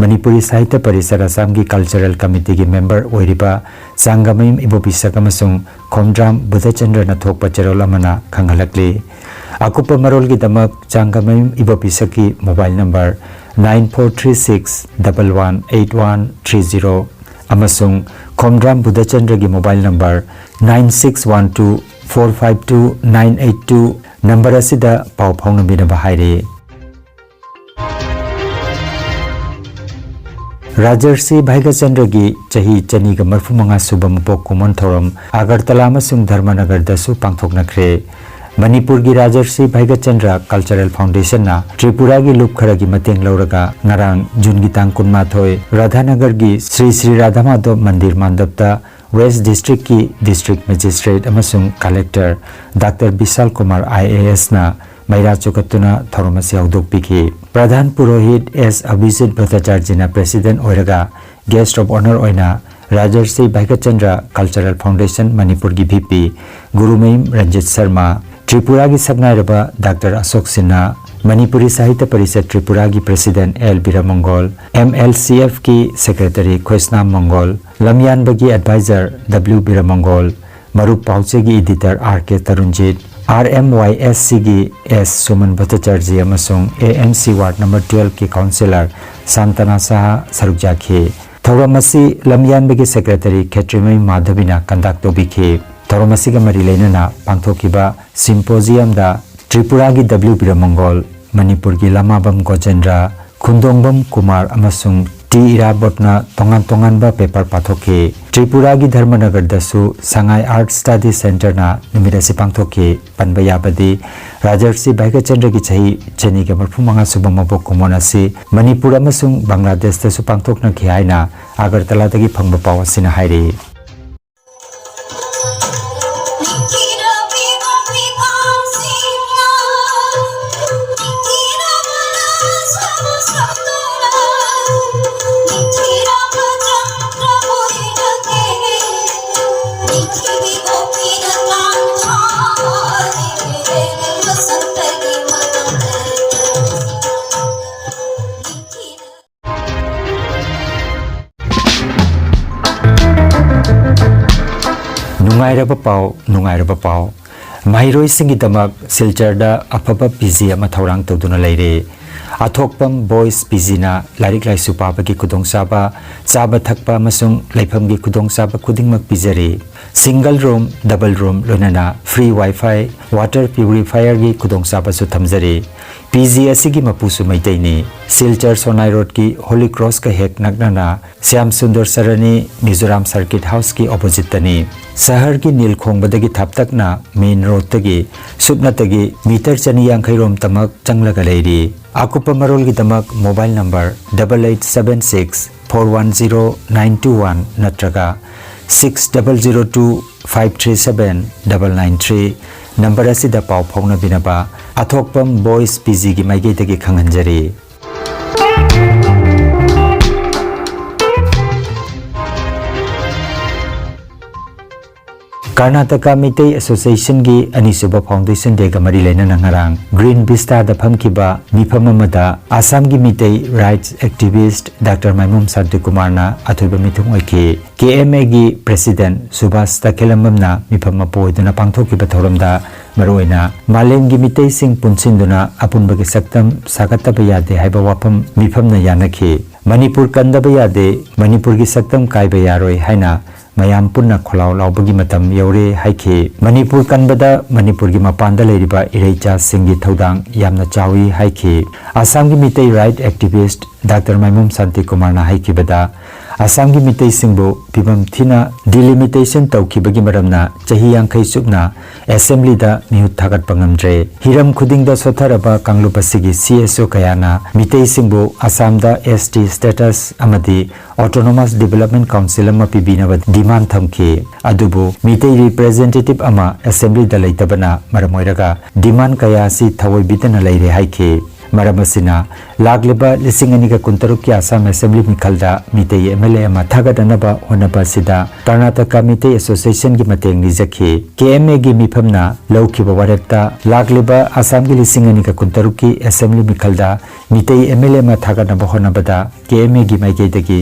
ꯃꯅꯤꯄꯨꯔꯤ ꯁꯥꯍꯤꯇ꯭ꯌ ꯄꯔꯤꯁꯠ ꯑꯁꯥꯝꯒꯤ ꯀꯜꯆꯔꯦꯜ ꯀꯃꯤꯇꯤꯒꯤ ꯃꯦꯝꯕꯔ ꯑꯣꯏꯔꯤꯕ ꯆꯥꯡꯒꯃꯌꯨꯝ ꯏꯕꯣꯕꯤꯁꯛ ꯑꯃꯁꯨꯡ ꯈꯣꯝꯗ꯭ꯔꯥꯝ ꯕꯨꯙꯆꯟꯗ꯭ꯔꯅ ꯊꯣꯛꯄ ꯆꯦꯔꯣꯜ ꯑꯃꯅ ꯈꯪꯍꯜꯂꯛꯂꯤ꯫ ꯑꯀꯨꯞꯄ ꯃꯔꯣꯜꯒꯤꯗꯃꯛ ꯆꯥꯡꯒꯃꯌꯨꯝ ꯏꯕꯣꯕꯤꯁꯛꯀꯤ mobile number nine four three six double one eight one three zero ꯑꯃꯁꯨꯡ ꯈꯣꯝꯗ꯭ꯔꯥꯝ ꯕꯨꯙꯆꯟꯗ꯭ꯔꯒꯤ mobile number nine six one two four five two nine eight two number ꯑꯁꯤꯗ ꯄꯥꯎ ꯐꯥꯎꯅꯕꯤꯅꯕ ꯍꯥꯏꯔꯤ꯫ ꯔꯥꯖꯔꯁꯤ ꯚꯥꯏꯒꯆꯟꯗ꯭ꯔꯒꯤ ꯆꯍꯤ ꯆꯅꯤꯒ ꯃꯔꯐꯨ ꯃꯉꯥ ꯁꯨꯕ ꯃꯄꯣꯛ ꯀꯨꯝꯑꯣꯟ ꯊꯧꯔꯝ ꯑꯒꯔꯇꯂꯥ ꯑꯃꯁꯨꯡ ꯙꯔꯃꯅꯒꯔꯗꯁꯨ ꯄꯥꯡꯊꯣꯛꯅꯈ꯭ꯔꯦ꯫ ꯃꯅꯤꯄꯨꯔꯒꯤ ꯔꯥꯖꯔꯁꯤ ꯚꯥꯏꯒꯆꯟꯗ꯭ꯔ ꯀꯜꯆꯔꯦꯜ ꯐꯥꯎꯟꯗꯦꯁꯟꯅ ꯇ꯭ꯔꯤꯄꯨꯔꯥꯒꯤ ꯂꯨꯞ ꯈꯔꯒꯤ ꯃꯇꯦꯡ ꯂꯧꯔꯒ ꯉꯔꯥꯡ ꯖꯨꯟꯒꯤ ꯇꯥꯡ ꯀꯨꯟꯃꯥꯊꯣꯏ ꯔꯥꯙꯥꯅꯒꯔꯒꯤ ꯁ꯭ꯔꯤ ꯁ꯭ꯔꯤ ꯔꯥꯙꯥ ꯃꯥꯙꯕ ꯃꯟꯗꯤꯔ ꯃꯥꯟꯗꯞꯇ ꯋꯦꯁ ꯗꯤꯁꯇ꯭ꯔꯤꯛꯀꯤ ꯗꯤꯁꯇ꯭ꯔꯤꯛ ꯃꯦꯖꯤꯁꯇ꯭ꯔꯦꯠ ꯑꯃꯁꯨꯡ collector doctor Bishal Kumar I A ꯑꯦꯁꯅ ꯃꯩꯔꯥ ꯆꯨꯈꯠꯇꯨꯅ ꯊꯧꯔꯝ ꯑꯁꯤ ꯍꯧꯗꯣꯛꯄꯤꯈꯤ꯫ ꯄ꯭ꯔꯙꯥꯟ ꯄꯨꯔꯣꯍꯤꯠ ꯑꯦꯁ ꯑꯕꯤꯖꯤꯠ ꯚꯠꯇꯥꯆꯥꯔꯖꯤꯅ ꯄ꯭ꯔꯦꯁꯤꯗꯦꯟꯠ ꯑꯣꯏꯔꯒ ꯒꯦꯁ꯭ꯠ ꯑꯣꯐ ꯑꯣꯅꯔ ꯑꯣꯏꯅ ꯔꯥꯖꯔꯁꯤ ꯚꯥꯏꯒꯆꯟꯗ꯭ꯔ ꯀꯜꯆꯔꯦꯜ ꯐꯥꯎꯟꯗꯦꯁꯟ ꯃꯅꯤꯄꯨꯔꯒꯤ ꯚꯤ ꯄꯤ ꯒꯨꯔꯨꯃꯌꯨꯝ ꯔꯟꯖꯤꯠ ꯁꯔꯃ, ꯇ꯭ꯔꯤꯄꯨꯔꯥꯒꯤ ꯁꯛꯅꯥꯏꯔꯕ ꯗꯥꯛꯇꯔ ꯑꯁꯣꯛ ꯁꯤꯟꯍꯥ, ꯃꯅꯤꯄꯨꯔꯤ ꯁꯥꯍꯤꯇ꯭ꯌ ꯄꯔꯤꯁꯠ ꯇ꯭ꯔꯤꯄꯨꯔꯥꯒꯤ president L Birmangol, M L C ꯑꯦꯐꯀꯤ ꯁꯦꯀ꯭ꯔꯦꯇꯔꯤ ꯈꯣꯏꯁꯅꯥꯝ ꯃꯪꯒꯣꯜ, ꯂꯝꯌꯥꯟꯕꯒꯤ ꯑꯦꯗꯚꯥꯏꯖꯔ ꯗꯕ꯭ꯂꯤꯎ ꯕꯤꯔꯃꯪꯒꯣꯜ, ꯃꯔꯨꯞ ꯄꯥꯎꯆꯦꯒꯤ ꯏꯗꯤꯇꯔ ꯑꯥꯔ ꯀꯦ ꯇꯔꯨꯟꯖꯤꯠ, ꯑꯥꯔ ꯑꯦꯝ ꯋꯥꯏ ꯑꯦꯁ ꯁꯤꯒꯤ ꯑꯦꯁ ꯁꯨꯃꯟ ꯚꯠꯇꯆꯥꯔꯖꯤ ꯑꯃꯁꯨꯡ A N C ward number ꯇꯨꯋꯦꯜꯐꯀꯤ counsellor ꯁꯥꯟꯇꯅꯥ ꯁꯍꯥ ꯁꯔꯨꯛ ꯌꯥꯈꯤ꯫ ꯊꯧꯔꯝ ꯑꯁꯤ ꯂꯝꯌꯥꯟꯕꯒꯤ ꯁꯦꯀ꯭ꯔꯦꯇꯔꯤ ꯈꯦꯇ꯭ꯔꯤꯃꯌꯨꯝ ꯃꯥꯙꯕꯤꯅ ꯀꯟꯗꯛ ꯇꯧꯕꯤꯈꯤ꯫ ꯊꯧꯔꯝ ꯑꯁꯤꯒ ꯃꯔꯤ ꯂꯩꯅꯅ ꯄꯥꯡꯊꯣꯛꯈꯤꯕ ꯁꯤꯝꯄꯣꯖꯤꯌꯝꯗ ꯇ꯭ꯔꯤꯄꯨꯔꯥꯒꯤ ꯗꯕ꯭ꯂꯤꯌꯨ ꯕꯤꯔꯃꯪꯒꯣꯜ, ꯃꯅꯤꯄꯨꯔꯒꯤ ꯂꯃꯥꯕꯝ ꯒꯣꯖꯦꯟꯗ꯭ꯔ, ꯈꯨꯟꯗꯣꯡꯕꯝ ꯀꯨꯃꯥꯔ ꯑꯃꯁꯨꯡ ꯇꯤ ꯏꯔꯥꯕꯣꯠꯅ ꯇꯣꯉꯥꯟ ꯇꯣꯉꯥꯟꯕ ꯄꯦꯄꯔ ꯄꯥꯊꯣꯛꯈꯤ꯫ ꯇ꯭ꯔꯤꯄꯨꯔꯥꯒꯤ ꯙꯔꯃꯅꯒꯔꯗꯁꯨ ꯁꯉꯥꯏ ꯑꯥꯔꯠ ꯁ꯭ꯇꯗꯤ ꯁꯦꯟꯇꯔꯅ ꯅꯨꯃꯤꯠ ꯑꯁꯤ ꯄꯥꯡꯊꯣꯛꯈꯤ꯫ ꯄꯟꯕ ꯌꯥꯕꯗꯤ, ꯔꯥꯖꯔꯁꯤ ꯚꯥꯏꯒꯆꯟꯗ꯭ꯔꯒꯤ ꯆꯍꯤ ꯆꯅꯤꯒ ꯃꯔꯤꯐꯨ ꯃꯉꯥ ꯁꯨꯕ ꯃꯄꯣꯛ ꯀꯨꯝꯑꯣꯟ ꯑꯁꯤ ꯃꯅꯤꯄꯨꯔ ꯑꯃꯁꯨꯡ ꯕꯪꯒ꯭ꯂꯥꯗꯦꯁꯇꯁꯨ ꯄꯥꯡꯊꯣꯛꯅꯈꯤ ꯍꯥꯏꯅ ꯑꯒꯔꯇꯂꯥꯗꯒꯤ ꯐꯪꯕ ꯄꯥꯎ ꯑꯁꯤꯅ ꯍꯥꯏꯔꯤ꯫ ꯅꯨꯡꯉꯥꯏꯔꯕ ꯄꯥꯎ, ꯅꯨꯡꯉꯥꯏꯔꯕ ꯄꯥꯎ꯫ ꯃꯍꯩꯔꯣꯏꯁꯤꯡꯒꯤꯗꯃꯛ ꯁꯤꯜꯆꯔꯗ ꯑꯐꯕ ꯄꯤ ꯖꯤ ꯑꯃ ꯊꯧꯔꯥꯡ ꯇꯧꯗꯨꯅ ꯂꯩꯔꯦ꯫ ꯑꯊꯣꯛꯄꯝ ꯕꯣꯏꯁ ꯄꯤ ꯖꯤꯅ ꯂꯥꯏꯔꯤꯛ ꯂꯥꯏꯁꯨ ꯄꯥꯕꯒꯤ ꯈꯨꯗꯣꯡꯆꯥꯕ, ꯆꯥꯕ ꯊꯛꯄ ꯑꯃꯁꯨꯡ ꯂꯩꯐꯝꯒꯤ ꯈꯨꯗꯣꯡꯆꯥꯕ ꯈꯨꯗꯤꯡꯃꯛ ꯄꯤꯖꯔꯤ꯫ ꯁꯤꯡꯒꯜ ꯔꯨꯝ, ꯗꯕꯜ ꯔꯨꯝ, ꯂꯣꯏꯅꯅ ꯐ꯭ꯔꯤ ꯋꯥꯏꯐꯥꯏ, ꯋꯥꯇꯔ ꯄ꯭ꯌꯨꯔꯤꯐꯥꯌꯔꯒꯤ ꯈꯨꯗꯣꯡꯆꯥꯕꯁꯨ ꯊꯝꯖꯔꯤ꯫ ꯄꯤ ꯖꯤ ꯑꯁꯤꯒꯤ ꯃꯄꯨꯁꯨ ꯃꯩꯇꯩꯅꯤ꯫ ꯁꯤꯜꯆꯔ ꯁꯣꯅꯥꯏ ꯔꯣꯗꯀꯤ ꯍꯣꯂꯤ ꯀ꯭ꯔꯣꯁꯀ ꯍꯦꯛ ꯅꯛꯅꯅ ꯁ꯭ꯌꯥꯝ ꯁꯨꯟꯗꯔ ꯁꯔꯅꯤ, ꯃꯤꯖꯣꯔꯥꯝ ꯁꯔꯀꯤꯠ ꯍꯥꯎꯁꯀꯤ ꯑꯣꯄꯣꯖꯤꯠꯇꯅꯤ꯫ ꯁꯍꯔꯒꯤ ꯅꯤꯜ ꯈꯣꯡꯕꯗꯒꯤ ꯊꯥꯞꯇꯛꯅ ꯃꯦꯟ ꯔꯣꯗꯇꯒꯤ ꯁꯨꯞꯅꯇꯒꯤ ꯃꯤꯇꯔ ꯆꯅꯤ ꯌꯥꯡꯈꯩ ꯔꯣꯝꯇꯃꯛ ꯆꯪꯂꯒ ꯂꯩꯔꯤ꯫ ꯑꯀꯨꯞꯄ ꯃꯔꯣꯜꯒꯤꯗꯃꯛ mobile number double eight seven six four one zero nine two one ꯅꯠꯇ꯭ꯔꯒ six double zero two five three seven double nine three number ꯑꯁꯤꯗ ꯄꯥꯎ ꯐꯥꯎꯅꯕꯤꯅꯕ ꯑꯊꯣꯛꯄꯝ ꯕꯣꯏꯁ ꯄꯤ ꯖꯤꯒꯤ ꯃꯥꯏꯀꯩꯗꯒꯤ ꯈꯪꯍꯟꯖꯔꯤ꯫ ꯀꯔꯅꯥꯇꯀꯥ ꯃꯤꯇꯩ ꯑꯦꯁꯣꯁꯤꯌꯦꯁꯟꯒꯤ ꯑꯅꯤꯁꯨꯕ ꯐꯥꯎꯟꯗꯦꯁꯟ ꯗꯦꯒ ꯃꯔꯤ ꯂꯩꯅꯅ ꯉꯔꯥꯡ ꯒ꯭ꯔꯤꯟ ꯚꯤꯁꯇꯥꯗ ꯐꯝꯈꯤꯕ ꯃꯤꯐꯝ ꯑꯃꯗ ꯑꯁꯥꯝꯒꯤ ꯃꯤꯇꯩ ꯔꯥꯏꯠꯁ ꯑꯦꯛꯇꯤꯚꯤꯁꯠ ꯗꯥꯛꯇꯔ ꯃꯥꯏꯃꯨꯝ ꯁꯥꯟꯇꯤꯀꯨꯃꯥꯔꯅ ꯑꯊꯣꯏꯕ ꯃꯤꯊꯨꯡ ꯑꯣꯏꯈꯤ꯫ ꯀꯦ ꯑꯦꯝ ꯑꯦꯒꯤ ꯄ꯭ꯔꯦꯁꯤꯗꯦꯟꯠ ꯁꯨꯚꯥꯁ ꯇꯈꯦꯂꯝꯕꯝꯅ ꯃꯤꯐꯝ ꯃꯄꯨ ꯑꯣꯏꯗꯨꯅ ꯄꯥꯡꯊꯣꯛꯈꯤꯕ ꯊꯧꯔꯝꯗ ꯃꯔꯨꯑꯣꯏꯅ ꯃꯥꯂꯦꯝꯒꯤ ꯃꯤꯇꯩꯁꯤꯡ ꯄꯨꯟꯁꯤꯟꯗꯨꯅ ꯑꯄꯨꯟꯕꯒꯤ ꯁꯛꯇꯝ ꯁꯥꯒꯠꯇꯕ ꯌꯥꯗꯦ ꯍꯥꯏꯕ ꯋꯥꯐꯝ ꯃꯤꯐꯝꯅ ꯌꯥꯅꯈꯤ꯫ ꯃꯅꯤꯄꯨꯔ ꯀꯟꯗꯕ ꯌꯥꯗꯦ, ꯃꯅꯤꯄꯨꯔꯒꯤ ꯁꯛꯇꯝ ꯀꯥꯏꯕ ꯌꯥꯔꯣꯏ ꯍꯥꯏꯅ ꯃꯌꯥꯝ ꯄꯨꯟꯅ ꯈꯣꯜꯂꯥꯎ ꯂꯥꯎꯕꯒꯤ ꯃꯇꯝ ꯌꯧꯔꯦ ꯍꯥꯏꯈꯤ꯫ ꯃꯅꯤꯄꯨꯔ ꯀꯟꯕꯗ ꯃꯅꯤꯄꯨꯔꯒꯤ ꯃꯄꯥꯟꯗ ꯂꯩꯔꯤꯕ ꯏꯔꯩꯆꯥꯁꯤꯡꯒꯤ ꯊꯧꯗꯥꯡ ꯌꯥꯝꯅ ꯆꯥꯎꯏ ꯍꯥꯏꯈꯤ꯫ ꯑꯁꯥꯝꯒꯤ ꯃꯤꯇꯩ ꯔꯥꯏꯠ ꯑꯦꯛꯇꯤꯚꯤꯁ꯭ꯠ ꯗꯥꯛꯇꯔ ꯃꯥꯏꯃꯣꯝ ꯁꯥꯟꯇꯤꯀꯨꯃꯥꯔꯅ ꯍꯥꯏꯈꯤꯕꯗ, ꯑꯁꯥꯝꯒꯤ ꯃꯤꯇꯩꯁꯤꯡꯕꯨ ꯐꯤꯕꯝ ꯊꯤꯅ ꯗꯤꯂꯤꯃꯤꯇꯦꯁꯟ ꯇꯧꯈꯤꯕꯒꯤ ꯃꯔꯝꯅ ꯆꯍꯤ ꯌꯥꯡꯈꯩ ꯆꯨꯞꯅ ꯑꯦꯁꯦꯝꯕ꯭ꯂꯤꯗ ꯃꯤꯍꯨꯠ ꯊꯥꯒꯠꯄ ꯉꯝꯗ꯭ꯔꯦ꯫ ꯍꯤꯔꯝ ꯈꯨꯗꯤꯡꯗ ꯁꯣꯠꯊꯔꯕ ꯀꯥꯡꯂꯨꯞ ꯑꯁꯤꯒꯤ ꯁꯤ ꯑꯦꯁ ꯑꯣ ꯀꯌꯥꯅ ꯃꯤꯇꯩꯁꯤꯡꯕꯨ ꯑꯁꯥꯝꯗ ꯑꯦꯁ ꯇꯤ ꯁ꯭ꯇꯦꯇꯁ ꯑꯃꯗꯤ ꯑꯣꯇꯣꯅꯣꯃꯁ ꯗꯤꯕꯦꯂꯞꯃꯦꯟ ꯀꯥꯎꯟꯁꯤꯜ ꯑꯃ ꯄꯤꯕꯤꯅꯕ ꯗꯤꯃꯥꯟ ꯊꯝꯈꯤ꯫ ꯑꯗꯨꯕꯨ ꯃꯤꯇꯩ ꯔꯤꯄ꯭ꯔꯦꯖꯦꯟꯇꯦꯇꯤꯚ ꯑꯃ ꯑꯦꯁꯦꯝꯕ꯭ꯂꯤꯗ ꯂꯩꯇꯕꯅ ꯃꯔꯝ ꯑꯣꯏꯔꯒ ꯗꯤꯃꯥꯟ ꯀꯌꯥ ꯑꯁꯤ ꯊꯑꯣꯏꯕꯤꯗꯅ ꯂꯩꯔꯦ ꯍꯥꯏꯈꯤ꯫ ꯃꯔꯝ ꯑꯁꯤꯅ ꯂꯥꯛꯂꯤꯕ ꯂꯤꯁꯤꯡ ꯑꯅꯤꯒ ꯀꯨꯟꯇꯔꯨꯛꯀꯤ ꯑꯁꯥꯝ ꯑꯦꯁꯦꯝꯕ꯭ꯂꯤ ꯃꯤꯈꯜꯗ ꯃꯤꯇꯩ ꯑꯦꯝ ꯑꯦꯜ ꯑꯦ ꯑꯃ ꯊꯥꯒꯠꯅꯅꯕ ꯍꯣꯠꯅꯕ ꯑꯁꯤꯗ ꯀꯔꯅꯥꯇꯀꯥ ꯃꯤꯇꯩ ꯑꯦꯁꯣꯁꯤꯌꯦꯁꯟꯒꯤ ꯃꯇꯦꯡ ꯅꯤꯖꯈꯤ꯫ ꯀꯦ ꯑꯦꯝ ꯑꯦꯒꯤ ꯃꯤꯐꯝꯅ ꯂꯧꯈꯤꯕ ꯋꯥꯔꯦꯞꯇ ꯂꯥꯛꯂꯤꯕ ꯑꯁꯥꯝꯒꯤ ꯂꯤꯁꯤꯡ ꯑꯅꯤꯒ ꯀꯨꯟꯇꯔꯨꯛꯀꯤ ꯑꯦꯁꯦꯝꯕ꯭ꯂꯤ ꯃꯤꯈꯜꯗ ꯃꯤꯇꯩ ꯑꯦꯝ ꯑꯦꯜ ꯑꯦ ꯑꯃ ꯊꯥꯒꯠꯅꯕ ꯍꯣꯠꯅꯕꯗ ꯀꯦ ꯑꯦꯝ ꯑꯦꯒꯤ ꯃꯥꯏꯀꯩꯗꯒꯤ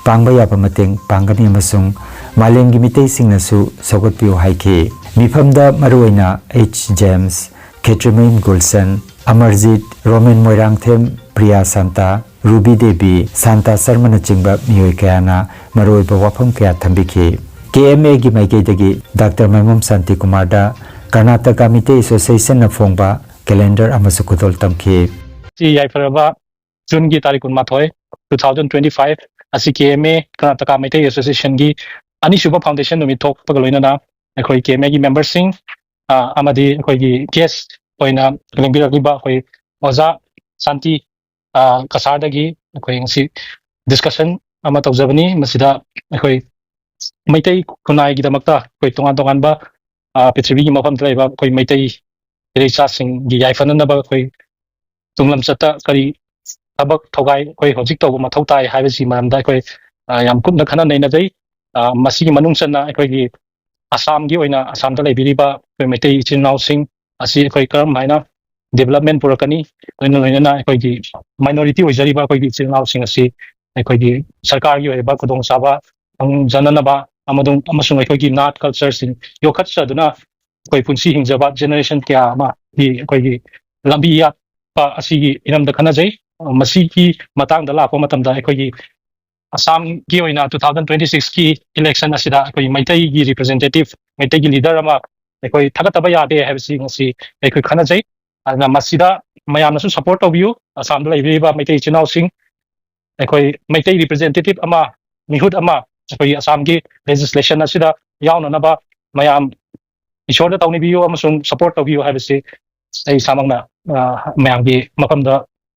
ꯄꯥꯡꯕ ꯌꯥꯕ ꯃꯇꯦꯡ ꯄꯥꯡꯒꯅꯤ ꯑꯃꯁꯨꯡ ꯃꯥꯂꯦꯝꯒꯤ ꯃꯤꯇꯩꯁꯤꯡꯅꯁꯨ ꯁꯧꯒꯠꯄꯤꯌꯨ ꯍꯥꯏꯈꯤ꯫ ꯃꯤꯐꯝꯗ ꯃꯔꯨꯑꯣꯏꯅ ꯑꯩꯆ ꯖꯦꯝꯁ, ꯈꯦꯇ꯭ꯔꯤꯃꯌꯨꯝ ꯒꯨꯜꯁꯟ, ꯑꯃꯔꯖꯤꯠ, ꯔꯣꯃꯦꯟ ꯃꯣꯏꯔꯥꯡꯊꯦꯝ, ꯄ꯭ꯔꯤꯌꯥ ꯁꯥꯟꯇꯥ, ꯔꯨꯕꯤ ꯗꯦꯕꯤ, ꯁꯥꯟꯇꯥ ꯁꯔꯃꯅꯆꯤꯡꯕ ꯃꯤꯑꯣꯏ ꯀꯌꯥꯅ ꯃꯔꯨꯑꯣꯏꯕ ꯋꯥꯐꯝ ꯀꯌꯥ ꯊꯝꯕꯤꯈꯤ꯫ ꯀꯦ ꯑꯦꯝ ꯑꯦꯒꯤ ꯃꯥꯏꯀꯩꯗꯒꯤ ꯗꯥꯛꯇꯔ ꯃꯥꯏꯃꯣꯝ ꯁꯥꯟꯇꯤꯀꯨꯃꯥꯔꯗ ꯀꯔꯅꯥꯇꯀꯥ ꯃꯤꯇꯩ ꯑꯦꯁꯣꯁꯤꯌꯦꯁꯟꯅ ꯐꯣꯡꯕ ꯀꯦꯂꯦꯟꯗꯔ ꯑꯃꯁꯨ ꯈꯨꯗꯣꯜ ꯇꯝꯈꯤ꯫ ꯁꯤ ꯌꯥꯏꯐꯔꯕ ꯖꯨꯟꯒꯤ ꯇꯥꯔꯤꯛ ꯀꯨꯟꯃꯥꯊꯣꯏ, two thousand twenty five ꯑꯁꯤ ꯀꯦ ꯑꯦꯝ ꯑꯦ ꯀꯔꯅꯥꯇꯀꯥ ꯃꯩꯇꯩ ꯑꯦꯁꯣꯁꯤꯌꯦꯁꯟꯒꯤ ꯑꯅꯤꯁꯨꯕ ꯐꯥꯎꯟꯗꯦꯁꯟ ꯅꯨꯃꯤꯠ ꯊꯣꯛꯄꯒ ꯂꯣꯏꯅꯅ ꯑꯩꯈꯣꯏ ꯀꯦ ꯑꯦꯝ ꯑꯦꯒꯤ ꯃꯦꯝꯕꯔꯁꯤꯡ, ꯑ, ꯑꯃꯗꯤ ꯑꯩꯈꯣꯏꯒꯤ ꯒꯦꯁ ꯑꯣꯏꯅ ꯂꯦꯡꯕꯤꯔꯛꯂꯤꯕ ꯑꯩꯈꯣꯏ ꯑꯣꯖꯥ ꯁꯥꯟꯇꯤ, ꯑ, ꯀꯁꯥꯔꯗꯒꯤ ꯑꯩꯈꯣꯏ ꯉꯁꯤ ꯗꯤꯁꯀꯁꯟ ꯑꯃ ꯇꯧꯖꯕꯅꯤ꯫ ꯃꯁꯤꯗ ꯑꯩꯈꯣꯏ ꯃꯩꯇꯩ ꯈꯨꯟꯅꯥꯏꯒꯤꯗꯃꯛꯇ ꯑꯩꯈꯣꯏ ꯇꯣꯉꯥꯟ ꯇꯣꯉꯥꯟꯕ, ꯑ, ꯄ꯭ꯔꯤꯊꯤꯕꯤꯒꯤ ꯃꯐꯝꯗ ꯂꯩꯕ ꯑꯩꯈꯣꯏ ꯃꯩꯇꯩ ꯏꯔꯩꯆꯥꯁꯤꯡꯒꯤ ꯌꯥꯏꯐꯅꯅꯕ ꯑꯩꯈꯣꯏ ꯇꯨꯡꯂꯝꯆꯠꯇ ꯀꯔꯤ ꯊꯕꯛ ꯊꯧꯒꯥꯏ ꯑꯩꯈꯣꯏ ꯍꯧꯖꯤꯛ ꯇꯧꯕ ꯃꯊꯧ ꯇꯥꯏ ꯍꯥꯏꯕꯁꯤ ꯃꯔꯝꯗ ꯑꯩꯈꯣꯏ, ꯑ, ꯌꯥꯝ ꯀꯨꯞꯅ ꯈꯟꯅ ꯅꯩꯅꯖꯩ꯫ ꯑ, ꯃꯁꯤꯒꯤ ꯃꯅꯨꯡ ꯆꯟꯅ ꯑꯩꯈꯣꯏꯒꯤ ꯑꯁꯥꯝꯒꯤ ꯑꯣꯏꯅ ꯑꯁꯥꯝꯗ ꯂꯩꯕꯤꯔꯤꯕ ꯑꯩꯈꯣꯏ ꯃꯩꯇꯩ ꯏꯆꯤꯜ ꯏꯅꯥꯎꯁꯤꯡ ꯑꯁꯤ ꯑꯩꯈꯣꯏ ꯀꯔꯝ ꯍꯥꯏꯅ ꯗꯤꯕꯦꯂꯞꯃꯦꯟ ꯄꯨꯔꯛꯀꯅꯤ, ꯂꯣꯏꯅ ꯂꯣꯏꯅꯅ ꯑꯩꯈꯣꯏꯒꯤ ꯃꯥꯏꯅꯣꯔꯤꯇꯤ ꯑꯣꯏꯖꯔꯤꯕ ꯑꯩꯈꯣꯏꯒꯤ ꯏꯆꯤꯜ ꯏꯅꯥꯎꯁꯤꯡ ꯑꯁꯤ ꯑꯩꯈꯣꯏꯒꯤ ꯁꯔꯀꯥꯔꯒꯤ ꯑꯣꯏꯕ ꯈꯨꯗꯣꯡꯆꯥꯕ ꯐꯪꯖꯅꯅꯕ ꯑꯃꯗꯨ-, ꯑꯃꯁꯨꯡ ꯑꯩꯈꯣꯏꯒꯤ ꯅꯥꯠ ꯀꯜꯆꯔꯁꯤꯡ ꯌꯣꯛꯈꯠꯆꯗꯨꯅ ꯑꯩꯈꯣꯏ ꯄꯨꯟꯁꯤ ꯍꯤꯡꯖꯕ ꯖꯦꯅꯦꯔꯦꯁꯟ ꯀꯌꯥ ꯑꯃꯒꯤ ꯑꯩꯈꯣꯏꯒꯤ ꯂꯝꯕꯤ ꯌꯥꯠꯄ ꯑꯁꯤꯒꯤ ꯏꯔꯝꯗ ꯈꯟꯅꯖꯩ꯫ ꯃꯁꯤꯒꯤ ꯃꯇꯥꯡꯗ ꯂꯥꯛꯄ ꯃꯇꯝꯗ ꯑꯩꯈꯣꯏꯒꯤ ꯑꯁꯥꯝꯒꯤ ꯑꯣꯏꯅ two thousand twenty sixꯀꯤ ꯏꯂꯦꯛꯁꯟ ꯑꯁꯤꯗ ꯑꯩꯈꯣꯏ ꯃꯩꯇꯩꯒꯤ ꯔꯤꯄ꯭ꯔꯖꯦꯟꯇꯦꯇꯤꯚ, ꯃꯩꯇꯩꯒꯤ ꯂꯤꯗꯔ ꯑꯃ ꯑꯩꯈꯣꯏ ꯊꯥꯒꯠꯇꯕ ꯌꯥꯗꯦ ꯍꯥꯏꯕꯁꯤ ꯉꯁꯤ ꯑꯩꯈꯣꯏ ꯈꯟꯅꯖꯩ꯫ ꯑꯗꯨꯅ ꯃꯁꯤꯗ ꯃꯌꯥꯝꯅꯁꯨ ꯁꯄꯣꯔꯠ ꯇꯧꯕꯤꯌꯨ꯫ ꯑꯁꯥꯝꯗ ꯂꯩꯕꯤꯔꯤꯕ ꯃꯩꯇꯩ ꯏꯆꯤꯟ ꯏꯅꯥꯎꯁꯤꯡ, ꯑꯩꯈꯣꯏ ꯃꯩꯇꯩ ꯔꯤꯄ꯭ꯔꯖꯦꯟꯇꯦꯇꯤꯚ ꯑꯃ, ꯃꯤꯍꯨꯠ ꯑꯃ ꯑꯩꯈꯣꯏꯒꯤ ꯑꯁꯥꯝꯒꯤ ꯂꯦꯖꯤꯁꯂꯦꯁꯟ ꯑꯁꯤꯗ ꯌꯥꯎꯅꯅꯕ ꯃꯌꯥꯝ ꯏꯁꯣꯔꯗ ꯇꯧꯅꯤꯕꯤꯌꯨ ꯑꯃꯁꯨꯡ ꯁꯄꯣꯔꯠ ꯇꯧꯕꯤꯌꯨ ꯍꯥꯏꯕꯁꯤ ꯑꯩ ꯏꯁꯥꯃꯛꯅ, ꯑ, ꯃꯌꯥꯝꯒꯤ ꯃꯐꯝꯗ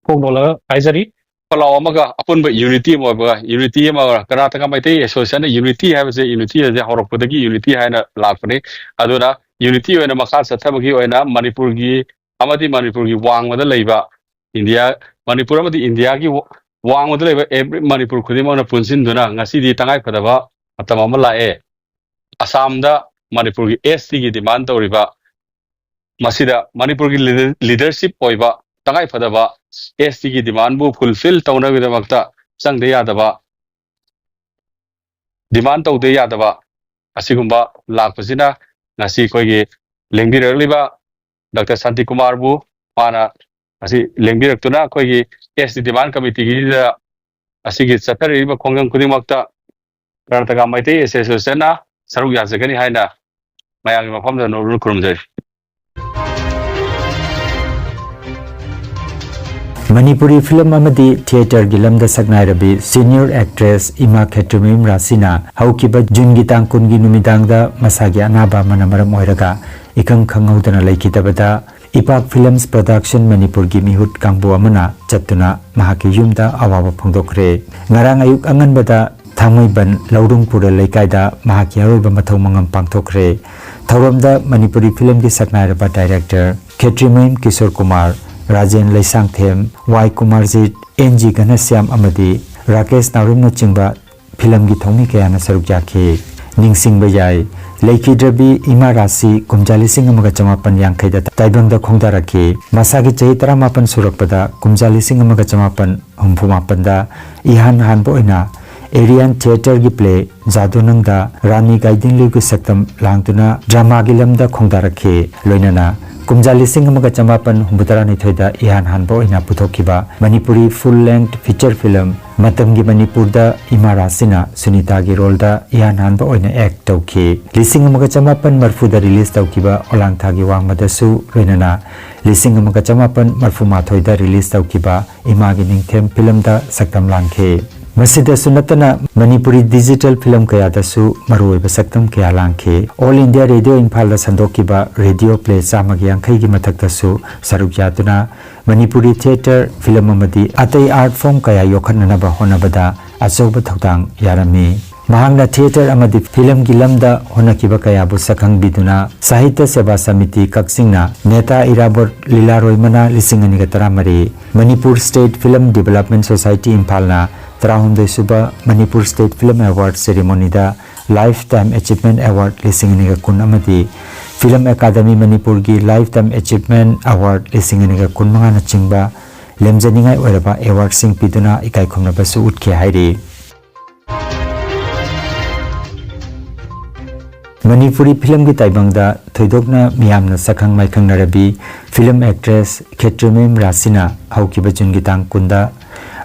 ꯐꯣꯡꯗꯣꯛꯂꯒ ꯍꯥꯏꯖꯔꯤ꯫ ꯄꯂꯥꯎ ꯑꯃꯒ ꯑꯄꯨꯟꯕ ꯌꯨꯅꯤꯇꯤ ꯑꯃ ꯑꯣꯏꯕꯒ, ꯌꯨꯅꯤꯇꯤ ꯑꯃ ꯑꯣꯏꯔ ꯀꯔꯅꯥꯇꯀꯥ ꯃꯩꯇꯩ ꯑꯦꯁꯣꯁꯤꯌꯦꯁꯟꯅ ꯌꯨꯅꯤꯇꯤ ꯍꯥꯏꯕꯁꯦ, ꯌꯨꯅꯤꯇꯤ ꯍꯥꯏꯁꯦ ꯍꯧꯔꯛꯄꯗꯒꯤ ꯌꯨꯅꯤꯇꯤ ꯍꯥꯏꯅ ꯂꯥꯛꯄꯅꯤ꯫ ꯑꯗꯨꯅ ꯌꯨꯅꯤꯇꯤ ꯑꯣꯏꯅ ꯃꯈꯥ ꯆꯠꯊꯕꯒꯤ ꯑꯣꯏꯅ ꯃꯅꯤꯄꯨꯔꯒꯤ ꯑꯃꯗꯤ ꯃꯅꯤꯄꯨꯔꯒꯤ ꯋꯥꯡꯃꯗ ꯂꯩꯕ ꯏꯟꯗꯤꯌꯥ, ꯃꯅꯤꯄꯨꯔ ꯑꯃꯗꯤ ꯏꯟꯗꯤꯌꯥꯒꯤ ꯋꯥꯡꯃꯗ ꯂꯩꯕ ꯑꯦꯚ꯭ꯔꯤ ꯃꯅꯤꯄꯨꯔ ꯈꯨꯗꯤꯡꯃꯛꯅ ꯄꯨꯟꯁꯤꯟꯗꯨꯅ ꯉꯁꯤꯗꯤ ꯇꯉꯥꯏꯐꯗꯕ ꯃꯇꯝ ꯑꯃ ꯂꯥꯛꯑꯦ꯫ ꯑꯁꯥꯝꯗ ꯃꯅꯤꯄꯨꯔꯒꯤ ꯑꯦꯁ ꯇꯤꯒꯤ ꯗꯤꯃꯥꯟ ꯇꯧꯔꯤꯕ, ꯃꯁꯤꯗ ꯃꯅꯤꯄꯨꯔꯒꯤ ꯂꯤꯗꯔꯁꯤꯞ ꯑꯣꯏꯕ ꯇꯉꯥꯏꯐꯗꯕ ꯑꯦꯁ ꯇꯤꯒꯤ ꯗꯤꯃꯥꯟꯕꯨ ꯐꯨꯜꯐꯤꯜ ꯇꯧꯅꯕꯒꯤꯗꯃꯛꯇ ꯆꯪꯗ ꯌꯥꯗꯕ ꯗꯤꯃꯥꯟ ꯇꯧꯗ ꯌꯥꯗꯕ ꯑꯁꯤꯒꯨꯝꯕ ꯂꯥꯛꯄꯁꯤꯅ ꯉꯁꯤ ꯑꯩꯈꯣꯏꯒꯤ ꯂꯦꯡꯕꯤꯔꯛꯂꯤꯕ ꯗꯥꯛꯇꯔ ꯁꯥꯟꯇꯤꯀꯨꯃꯥꯔꯕꯨ, ꯃꯥꯅ ꯉꯁꯤ ꯂꯦꯡꯕꯤꯔꯛꯇꯨꯅ ꯑꯩꯈꯣꯏꯒꯤ ꯑꯦꯁ ꯇꯤ ꯗꯤꯃꯥꯟ ꯀꯃꯤꯇꯤꯒꯤꯗ ꯑꯁꯤꯒꯤ ꯆꯠꯊꯔꯤꯕ ꯈꯣꯡꯖꯪ ꯈꯨꯗꯤꯡꯃꯛꯇ ꯀꯔꯅꯥꯇꯀꯥ ꯃꯩꯇꯩ ꯑꯦꯁꯣꯁꯤꯌꯦꯁꯟꯅ ꯁꯔꯨꯛ ꯌꯥꯖꯒꯅꯤ ꯍꯥꯏꯅ ꯃꯌꯥꯝꯒꯤ ꯃꯐꯝꯗ ꯅꯣꯡꯂꯨꯛꯅ ꯈꯨꯔꯨꯝꯖꯔꯤ꯫ ꯃꯅꯤꯄꯨꯔꯤ ꯐꯤꯂꯝ ꯑꯃꯗꯤ ꯊꯤꯌꯦꯇꯔꯒꯤ ꯂꯝꯗ ꯁꯛꯅꯥꯏꯔꯕꯤ ꯁꯤꯅꯤꯌꯔ ꯑꯦꯛꯇ꯭ꯔꯦꯁ ꯏꯃꯥ ꯈꯦꯇ꯭ꯔꯤꯃꯌꯨꯝ ꯔꯥꯁꯤꯅ ꯍꯧꯈꯤꯕ ꯖꯨꯟꯒꯤ ꯇꯥꯡ ꯀꯨꯟꯒꯤ ꯅꯨꯃꯤꯗꯥꯡꯗ ꯃꯁꯥꯒꯤ ꯑꯅꯥꯕ ꯑꯃꯅ ꯃꯔꯝ ꯑꯣꯏꯔꯒ ꯏꯈꯪ ꯈꯪꯍꯧꯗꯅ ꯂꯩꯈꯤꯗꯕꯗ ꯏꯄꯥꯛ ꯐꯤꯂꯝꯁ ꯄ꯭ꯔꯣꯗꯛꯁꯟ ꯃꯅꯤꯄꯨꯔꯒꯤ ꯃꯤꯍꯨꯠ ꯀꯥꯡꯕꯨ ꯑꯃꯅ ꯆꯠꯇꯨꯅ ꯃꯍꯥꯛꯀꯤ ꯌꯨꯝꯗ ꯑꯋꯥꯕ ꯐꯣꯡꯗꯣꯛꯈ꯭ꯔꯦ꯫ ꯉꯔꯥꯡ ꯑꯌꯨꯛ ꯑꯉꯟꯕꯗ ꯊꯥꯡꯃꯩꯕꯟ ꯂꯧꯔꯨꯡꯄꯨꯔ ꯂꯩꯀꯥꯏꯗ ꯃꯍꯥꯛꯀꯤ ꯑꯔꯣꯏꯕ ꯃꯊꯧ ꯃꯉꯝ ꯄꯥꯡꯊꯣꯛꯈ꯭ꯔꯦ꯫ ꯊꯧꯔꯝꯗ ꯃꯅꯤꯄꯨꯔꯤ ꯐꯤꯂꯝꯒꯤ ꯁꯛꯅꯥꯏꯔꯕ director Khetrimayum Kishore Kumar, Rajen Leishangthem, Y Kumarjit, N G Ghanshyam ꯑꯃꯗꯤ ꯔꯥꯀꯦꯁ ꯅꯥꯎꯔꯦꯝꯅꯆꯤꯡꯕ ꯐꯤꯂꯝꯒꯤ ꯊꯧꯃꯤ ꯀꯌꯥꯅ ꯁꯔꯨꯛ ꯌꯥꯈꯤ꯫ ꯅꯤꯡꯁꯤꯡꯕ ꯌꯥꯏ, ꯂꯩꯈꯤꯗ꯭ꯔꯕꯤ ꯏꯃꯥ ꯔꯥꯁꯤ ꯀꯨꯝꯖꯥ ꯂꯤꯁꯤꯡ ꯑꯃꯒ ꯆꯃꯥꯄꯟ ꯌꯥꯡꯈꯩꯗ ꯇꯥꯏꯕꯪꯗ ꯈꯣꯡꯗꯥꯔꯛꯈꯤ꯫ ꯃꯁꯥꯒꯤ ꯆꯍꯤ ꯇꯔꯥꯃꯥꯄꯟ ꯁꯨꯔꯛꯄꯗ ꯀꯨꯝꯖꯥ ꯂꯤꯁꯤꯡ ꯑꯃꯒ ꯆꯃꯥꯄꯟ ꯍꯨꯝꯐꯨ ꯃꯥꯄꯟꯗ ꯏꯍꯥꯟ ꯍꯥꯟꯕ ꯑꯣꯏꯅ Aryan Theatreꯒꯤ play ꯖꯥꯗꯨ ꯅꯪꯗ ꯔꯥꯅꯤ ꯒꯥꯏꯗꯤꯟꯂꯤꯌꯨꯒꯤ ꯁꯛꯇꯝ ꯂꯥꯡꯗꯨꯅ dramaꯒꯤ ꯂꯝꯗ ꯈꯣꯡꯗꯥꯔꯛꯈꯤ꯫ ꯂꯣꯏꯅꯅ ꯀꯨꯝꯖꯥ ꯂꯤꯁꯤꯡ ꯑꯃꯒ ꯆꯃꯥꯄꯟ ꯍꯨꯝꯐꯨꯇꯔꯥ ꯅꯤꯊꯣꯏꯗ ꯏꯍꯥꯟ ꯍꯥꯟꯕ ꯑꯣꯏꯅ ꯄꯨꯊꯣꯛꯈꯤꯕ Manipuri full length feature film ꯃꯇꯝꯒꯤ ꯃꯅꯤꯄꯨꯔꯗ ꯏꯃꯥ ꯔꯥꯁꯤꯅ ꯁꯨꯅꯤꯇꯥꯒꯤ roleꯗ ꯏꯍꯥꯟ ꯍꯥꯟꯕ ꯑꯣꯏꯅ act ꯇꯧꯈꯤ꯫ ꯂꯤꯁꯤꯡ ꯑꯃꯒ ꯆꯃꯥꯄꯟ ꯃꯔꯤꯐꯨꯗ release ꯇꯧꯈꯤꯕ ꯑꯣꯂꯥꯡꯊꯥꯒꯤ ꯋꯥꯡꯃꯗꯁꯨ ꯂꯣꯏꯅꯅ ꯂꯤꯁꯤꯡ ꯑꯃꯒ ꯆꯃꯥꯄꯟ ꯃꯔꯤꯐꯨꯃꯥꯊꯣꯏꯗ release ꯇꯧꯈꯤꯕ ꯏꯃꯥꯒꯤ ꯅꯤꯡꯊꯦꯝ filmꯗ ꯁꯛꯇꯝ ꯂꯥꯡꯈꯤ꯫ ꯃꯁꯤꯗꯁꯨ ꯅꯠꯇꯅ ꯃꯅꯤꯄꯨꯔꯤ digital film ꯀꯌꯥꯗꯁꯨ ꯃꯔꯨꯑꯣꯏꯕ ꯁꯛꯇꯝ ꯀꯌꯥ ꯂꯥꯡꯈꯤ꯫ All India Radio ꯏꯝꯐꯥꯜꯗ ꯁꯟꯗꯣꯛꯈꯤꯕ radio play ꯆꯥꯝꯃꯒꯤ ꯌꯥꯡꯈꯩꯒꯤ ꯃꯊꯛꯇꯁꯨ ꯁꯔꯨꯛ ꯌꯥꯗꯨꯅ ꯃꯅꯤꯄꯨꯔꯤ theatre, film ꯑꯃꯗꯤ ꯑꯇꯩ art form ꯀꯌꯥ ꯌꯣꯛꯈꯠꯅꯅꯕ ꯍꯣꯠꯅꯕꯗ ꯑꯆꯧꯕ ꯊꯧꯗꯥꯡ ꯌꯥꯔꯝꯃꯤ꯫ ꯃꯍꯥꯛꯅ theatre ꯑꯃꯗꯤ filmꯒꯤ ꯂꯝꯗ ꯍꯣꯠꯅꯈꯤꯕ ꯀꯌꯥꯕꯨ ꯁꯛꯈꯪꯕꯤꯗꯨꯅ ꯁꯥꯍꯤꯇ꯭ꯌ ꯁꯦꯕꯥ ꯁꯃꯤꯇꯤ ꯀꯛꯆꯤꯡꯅ ꯅꯦꯇꯥ ꯏꯔꯥꯕꯣꯠ ꯂꯤꯂꯥꯔꯣꯏ ꯃꯅꯥ ꯂꯤꯁꯤꯡ ꯑꯅꯤꯒ ꯇꯔꯥꯃꯔꯤ, Manipur State Film Development Society ꯏꯝꯐꯥꯜꯅ ꯇꯔꯥꯍꯨꯝꯗꯣꯏ ꯁꯨꯕ Manipur State Film Award ceremonyꯗ Lifetime Achievement Award ꯂꯤꯁꯤꯡ ꯑꯅꯤꯒ ꯀꯨꯟ ꯑꯃꯗꯤ Film Academy ꯃꯅꯤꯄꯨꯔꯒꯤ Lifetime Achievement Award ꯂꯤꯁꯤꯡ ꯑꯅꯤꯒ ꯀꯨꯟꯃꯉꯥꯅꯆꯤꯡꯕ ꯂꯦꯝꯖꯅꯤꯡꯉꯥꯏ ꯑꯣꯏꯔꯕ awardꯁꯤꯡ ꯄꯤꯗꯨꯅ ꯏꯀꯥꯏ ꯈꯨꯝꯅꯕꯁꯨ ꯎꯠꯈꯤ ꯍꯥꯏꯔꯤ꯫ ꯃꯅꯤꯄꯨꯔꯤ filmꯒꯤ ꯇꯥꯏꯕꯪꯗ ꯊꯣꯏꯗꯣꯛꯅ ꯃꯤꯌꯥꯝꯅ ꯁꯛꯈꯪ ꯃꯥꯏꯈꯪꯅꯔꯕꯤ film actress ꯈꯦꯇ꯭ꯔꯤꯃꯌꯨꯝ ꯔꯥꯁꯤꯅ ꯍꯧꯈꯤꯕ Juneꯒꯤ ꯇꯥꯡ ꯀꯨꯟꯗ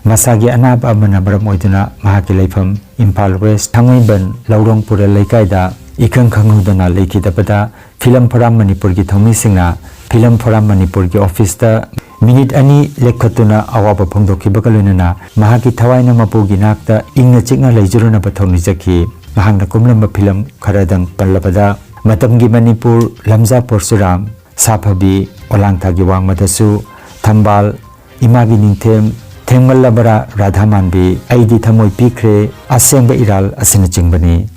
ꯃꯁꯥꯒꯤ ꯑꯅꯥꯕ ꯑꯃꯅ ꯃꯔꯝ ꯑꯣꯏꯗꯨꯅ ꯃꯍꯥꯛꯀꯤ ꯂꯩꯐꯝ ꯏꯝꯐꯥꯜ West ꯊꯥꯡꯃꯩꯕꯟ ꯂꯧꯔꯣꯡ ꯄꯨꯔꯦꯜ ꯂꯩꯀꯥꯏꯗ ꯏꯈꯪ ꯈꯪꯍꯧꯗꯅ ꯂꯩꯈꯤꯗꯕꯗ Film Forum ꯃꯅꯤꯄꯨꯔꯒꯤ ꯊꯧꯃꯤꯁꯤꯡꯅ Film Forum ꯃꯅꯤꯄꯨꯔꯒꯤ officeꯇ minute ꯑꯅꯤ ꯂꯦꯞꯈꯠꯇꯨꯅ ꯑꯋꯥꯕ ꯐꯣꯡꯗꯣꯛꯈꯤꯕꯒ ꯂꯣꯏꯅꯅ ꯃꯍꯥꯛꯀꯤ ꯊꯋꯥꯏꯅ ꯃꯄꯨꯒꯤ ꯅꯥꯛꯇ ꯏꯪꯅ ꯆꯤꯛꯅ ꯂꯩꯖꯔꯨꯅꯕ ꯊꯧꯅꯤꯖꯈꯤ꯫ ꯃꯍꯥꯛꯅ ꯀꯨꯝꯂꯝꯕ film ꯈꯔꯗꯪ ꯄꯜꯂꯕꯗ ꯃꯇꯝꯒꯤ ꯃꯅꯤꯄꯨꯔ, ꯂꯝꯖꯥ ꯄꯣꯔꯁꯨꯔꯥꯝ, ꯁꯥꯐꯕꯤ, ꯑꯣꯂꯥꯡꯊꯥꯒꯤ ꯋꯥꯡꯃꯗꯁꯨ, ꯊꯝꯕꯥꯜ, ꯏꯃꯥꯒꯤ ꯅꯤꯡꯊꯦꯝ, ꯊꯦꯡꯃꯜꯂꯕꯔꯥ ꯔꯥꯙꯥ ꯃꯥꯟꯕꯤ, ꯑꯩꯗꯤ ꯊꯃꯣꯏ ꯄꯤꯈ꯭ꯔꯦ, ꯑꯁꯦꯡꯕ ꯏꯔꯥꯜ ꯑꯁꯤꯅꯆꯤꯡꯕꯅꯤ꯫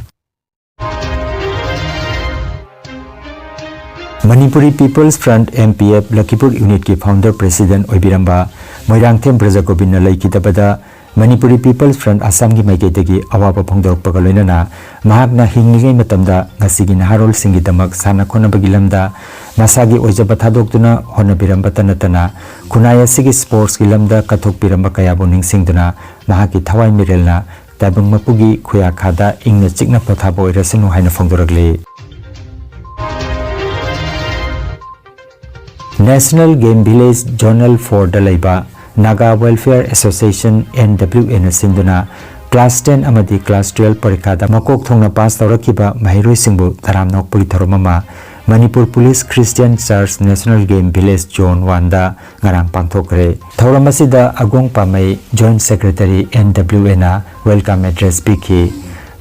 Manipuri People's Front, M P F, ꯂꯈꯤꯄꯨꯔ unitꯀꯤ founder president ꯑꯣꯏꯕꯤꯔꯝꯕ Moirangthem ꯕ꯭ꯔꯖꯒꯣꯕꯤꯟꯅ ꯂꯩꯈꯤꯗꯕꯗ Manipuri People's Front ꯑꯁꯥꯝꯒꯤ ꯃꯥꯏꯀꯩꯗꯒꯤ ꯑꯋꯥꯕ ꯐꯣꯡꯗꯣꯔꯛꯄꯒ ꯂꯣꯏꯅꯅ ꯃꯍꯥꯛꯅ ꯍꯤꯡꯂꯤꯉꯩ ꯃꯇꯝꯗ ꯉꯁꯤꯒꯤ ꯅꯍꯥꯔꯣꯜꯁꯤꯡꯒꯤꯗꯃꯛ ꯁꯥꯟꯅ ꯈꯣꯠꯅꯕꯒꯤ ꯂꯝꯗ ꯃꯁꯥꯒꯤ ꯑꯣꯏꯖꯕ ꯊꯥꯗꯣꯛꯇꯨꯅ ꯍꯣꯠꯅꯕꯤꯔꯝꯕꯇ ꯅꯠꯇꯅ ꯈꯨꯟꯅꯥꯏ ꯑꯁꯤꯒꯤ sportsꯀꯤ ꯂꯝꯗ ꯀꯠꯊꯣꯛꯄꯤꯔꯝꯕ ꯀꯌꯥꯕꯨ ꯅꯤꯡꯁꯤꯡꯗꯨꯅ ꯃꯍꯥꯛꯀꯤ ꯊꯋꯥꯏ ꯃꯤꯔꯦꯜꯅ ꯇꯥꯏꯕꯪ ꯃꯄꯨꯒꯤ ꯈꯨꯌꯥꯈꯥꯗ ꯏꯪꯅ ꯆꯤꯛꯅ ꯄꯣꯊꯥꯕ ꯑꯣꯏꯔꯁꯅꯨ ꯍꯥꯏꯅ ꯐꯣꯡꯗꯣꯔꯛꯂꯤ꯫ National Game Village Zonal four ꯗ ꯂꯩꯕ Naga Welfare Association, N W A ꯅ ꯁꯤꯟꯗꯨꯅ class ten ꯑꯃꯗꯤ class twelve ꯄꯔꯤꯈꯥꯗ ꯃꯀꯣꯛ ꯊꯣꯡꯅ pass ꯇꯧꯔꯛꯈꯤꯕ ꯃꯍꯩꯔꯣꯏꯁꯤꯡꯕꯨ ꯇꯔꯥꯝꯅ ꯑꯣꯛꯄꯒꯤ ꯊꯧꯔꯝ ꯑꯃ Manipur Police Christian Church National Game Village Zone one ꯗ ꯉꯔꯥꯡ ꯄꯥꯡꯊꯣꯛꯈ꯭ꯔꯦ꯫ ꯊꯧꯔꯝ ꯑꯁꯤꯗ ꯑꯒꯣꯡ ꯄꯥꯃꯩ Joint Secretary, N W A ꯅ welcome address ꯄꯤꯈꯤ꯫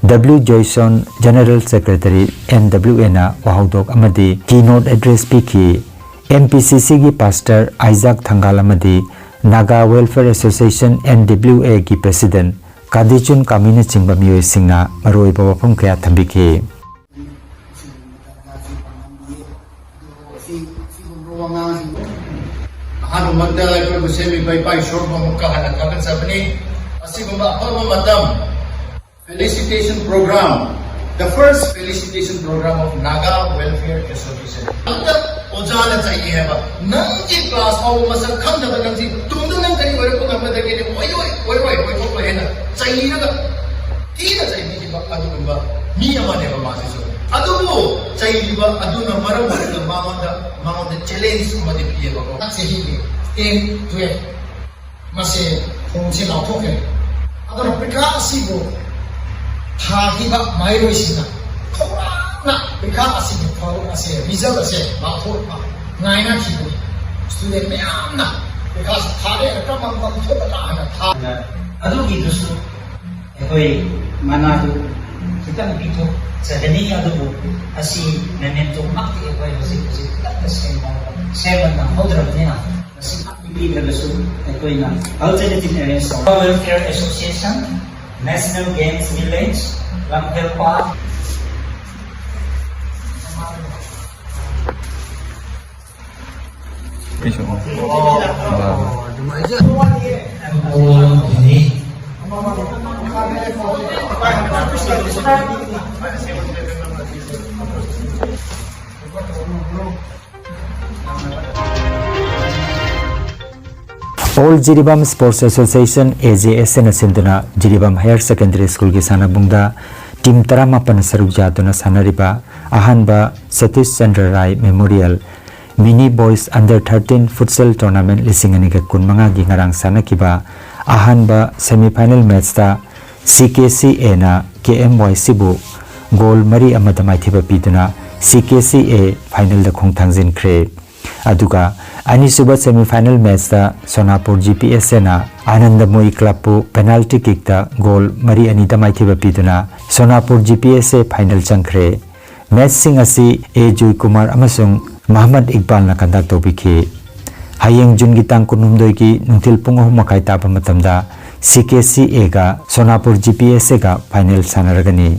W ꯖꯣꯏꯁꯣꯟ, General Secretary, N W A ꯅ ꯋꯥꯍꯧꯗꯣꯛ ꯑꯃꯗꯤ keynote address ꯄꯤꯈꯤ꯫ M P C C ꯒꯤ Pastor ꯑꯥꯏꯖꯥꯛ ꯊꯪꯒꯥꯜ ꯑꯃꯗꯤ Naga Welfare Association, N W A ꯒꯤ President ꯀꯥꯗꯤꯆꯨꯟ ꯀꯥꯃꯤꯅꯆꯤꯡꯕ ꯃꯤꯑꯣꯏꯁꯤꯡꯅ ꯃꯔꯨꯑꯣꯏꯕ ꯋꯥꯐꯝ ꯀꯌꯥ ꯊꯝꯕꯤꯈꯤ꯫ ꯑꯍꯥꯟꯕꯃꯛꯇ ꯑꯩꯈꯣꯏꯕꯨ ꯁꯦꯝꯕꯤꯕ ꯏꯄꯥ ꯏꯁꯣꯔꯕꯨ ꯑꯃꯨꯛꯀ ꯍꯟꯅ ꯊꯥꯒꯠꯆꯕꯅꯤ꯫ ꯑꯁꯤꯒꯨꯝꯕ ꯑꯐꯕ ꯃꯇꯝ, felicitation program, the first felicitation program of Naga Welfare Association. ꯑꯝꯇ ꯑꯣꯖꯥꯅ ꯆꯩꯒꯦ ꯍꯥꯏꯕ, ꯅꯪꯒꯤ class ꯐꯥꯎꯕ ꯃꯁꯛ ꯈꯪꯗꯕ ꯅꯪꯁꯤ ꯇꯨꯡꯗ ꯅꯪ ꯀꯔꯤ ꯑꯣꯏꯔꯛꯄ ꯉꯝꯒꯗꯒꯦ? ꯑꯣꯏꯔꯣꯏ, ꯑꯣꯏꯔꯣꯏ, ꯑꯣꯏꯊꯣꯛꯂꯣꯏ ꯍꯥꯏꯅ ꯆꯩꯔꯒ, ꯊꯤꯅ ꯆꯩꯕꯤꯈꯤꯕ ꯑꯗꯨꯒꯨꯝꯕ ꯃꯤ ꯑꯃꯅꯦꯕ ꯃꯥꯁꯤꯁꯨ꯫ ꯑꯗꯨꯕꯨ ꯆꯩꯔꯤꯕ ꯑꯗꯨꯅ ꯃꯔꯝ ꯑꯣꯏꯔꯒ ꯃꯉꯣꯟꯗ, ꯃꯉꯣꯟꯗ challenge ꯑꯃꯗꯤ ꯄꯤꯌꯦꯕꯀꯣ꯫ ꯆꯍꯤꯒꯤ ten, twelve ꯃꯁꯦ ꯈꯣꯡꯁꯦ ꯂꯥꯎꯊꯣꯛꯈ꯭ꯔꯦ꯫ ꯑꯗꯨꯅ ꯄꯔꯤꯈꯥ ꯑꯁꯤꯕꯨ ꯊꯥꯈꯤꯕ ꯃꯍꯩꯔꯣꯏꯁꯤꯡꯅ ꯈꯧꯔꯥꯡꯅ ꯄꯔꯤꯈꯥ ꯑꯁꯤꯒꯤ ꯐꯜ ꯑꯁꯦ, result ꯑꯁꯦ ꯂꯥꯎꯊꯣꯛꯄ ꯉꯥꯏꯅꯈꯤꯕꯅꯤ꯫ Student ꯃꯌꯥꯝꯅ ꯄꯔꯤꯈꯥꯁꯤ ꯊꯥꯔꯦ, ꯀꯔꯝꯕ ꯃꯐꯝ ꯊꯣꯛꯀꯗ꯭ꯔꯥ ꯍꯥꯏꯅ ꯊꯥ-, ꯑꯗꯨꯒꯤꯗꯨꯁꯨ ꯑꯩꯈꯣꯏ ꯃꯅꯥꯗꯨ ꯈꯤꯇꯪ ꯄꯤꯊꯣꯛꯆꯒꯅꯤ, ꯑꯗꯨꯕꯨ ꯑꯁꯤ memento ꯃꯛꯇꯤ ꯑꯩꯈꯣꯏ ꯍꯧꯖꯤꯛ ꯍꯧꯖꯤꯛ ꯀꯟꯅ ꯁꯦꯝꯕ, ꯁꯦꯝꯕ ꯅꯪꯍꯧꯗ꯭ꯔꯕꯅꯤꯅ, ꯃꯁꯤ ꯄꯤꯕꯤꯗ꯭ꯔꯒꯁꯨ ꯑꯩꯈꯣꯏꯅ alternative arrange ꯇꯧꯔ Welfare Association, National Games Village, Lamphel Park, All Jiribam Sports Association, A J S A ꯅ ꯁꯤꯟꯗꯨꯅ ꯖꯤꯔꯤꯕꯥꯝ Higher Secondary School ꯒꯤ ꯁꯥꯟꯅꯕꯨꯡꯗ team ꯇꯔꯥꯃꯥꯄꯟ ꯁꯔꯨꯛ ꯌꯥꯗꯨꯅ ꯁꯥꯟꯅꯔꯤꯕ ꯑꯍꯥꯟꯕ ꯁꯇꯤꯁ ꯆꯟꯗ꯭ꯔ ꯔꯥꯏ Memorial Mini Boys Under thirteen Futsal Tournament ꯂꯤꯁꯤꯡ ꯑꯅꯤꯒ ꯀꯨꯟꯃꯉꯥꯒꯤ ꯉꯔꯥꯡ ꯁꯥꯟꯅꯈꯤꯕ ꯑꯍꯥꯟꯕ semi final match ꯇ C K C A ꯅ K M Y C ꯕꯨ goal ꯃꯔꯤ ꯑꯃꯗ ꯃꯥꯏꯊꯤꯕ ꯄꯤꯗꯨꯅ C K C A final ꯗ ꯈꯣꯡꯊꯥꯡꯖꯤꯟꯈ꯭ꯔꯦ꯫ ꯑꯗꯨꯒ ꯑꯅꯤꯁꯨꯕ semi final match ꯇ ꯁꯣꯅꯥꯄꯨꯔ G P S A ꯅ ꯑꯥꯅꯟꯗꯃꯣꯏ club ꯄꯨ penalty kick ꯇ goal ꯃꯔꯤ ꯑꯅꯤꯗ ꯃꯥꯏꯊꯤꯕ ꯄꯤꯗꯨꯅ ꯁꯣꯅꯥꯄꯨꯔ G P S A final ꯆꯪꯈ꯭ꯔꯦ꯫ Match ꯁꯤꯡ ꯑꯁꯤ A ꯖꯣꯏ ꯀꯨꯃꯥꯔ ꯑꯃꯁꯨꯡ ꯃꯍꯃꯗ ꯏꯛꯕꯥꯜꯅ conduct ꯇꯧꯕꯤꯈꯤ꯫ ꯍꯌꯦꯡ June ꯒꯤ ꯇꯥꯡ ꯀꯨꯟꯍꯨꯝꯗꯣꯏꯒꯤ ꯅꯨꯡꯊꯤꯜ ꯄꯨꯡ ꯑꯍꯨꯝ ꯃꯈꯥꯏ ꯇꯥꯕ ꯃꯇꯝꯗ C K C A ꯒ ꯁꯣꯅꯥꯄꯨꯔ G P S A ꯒ final ꯁꯥꯟꯅꯔꯒꯅꯤ꯫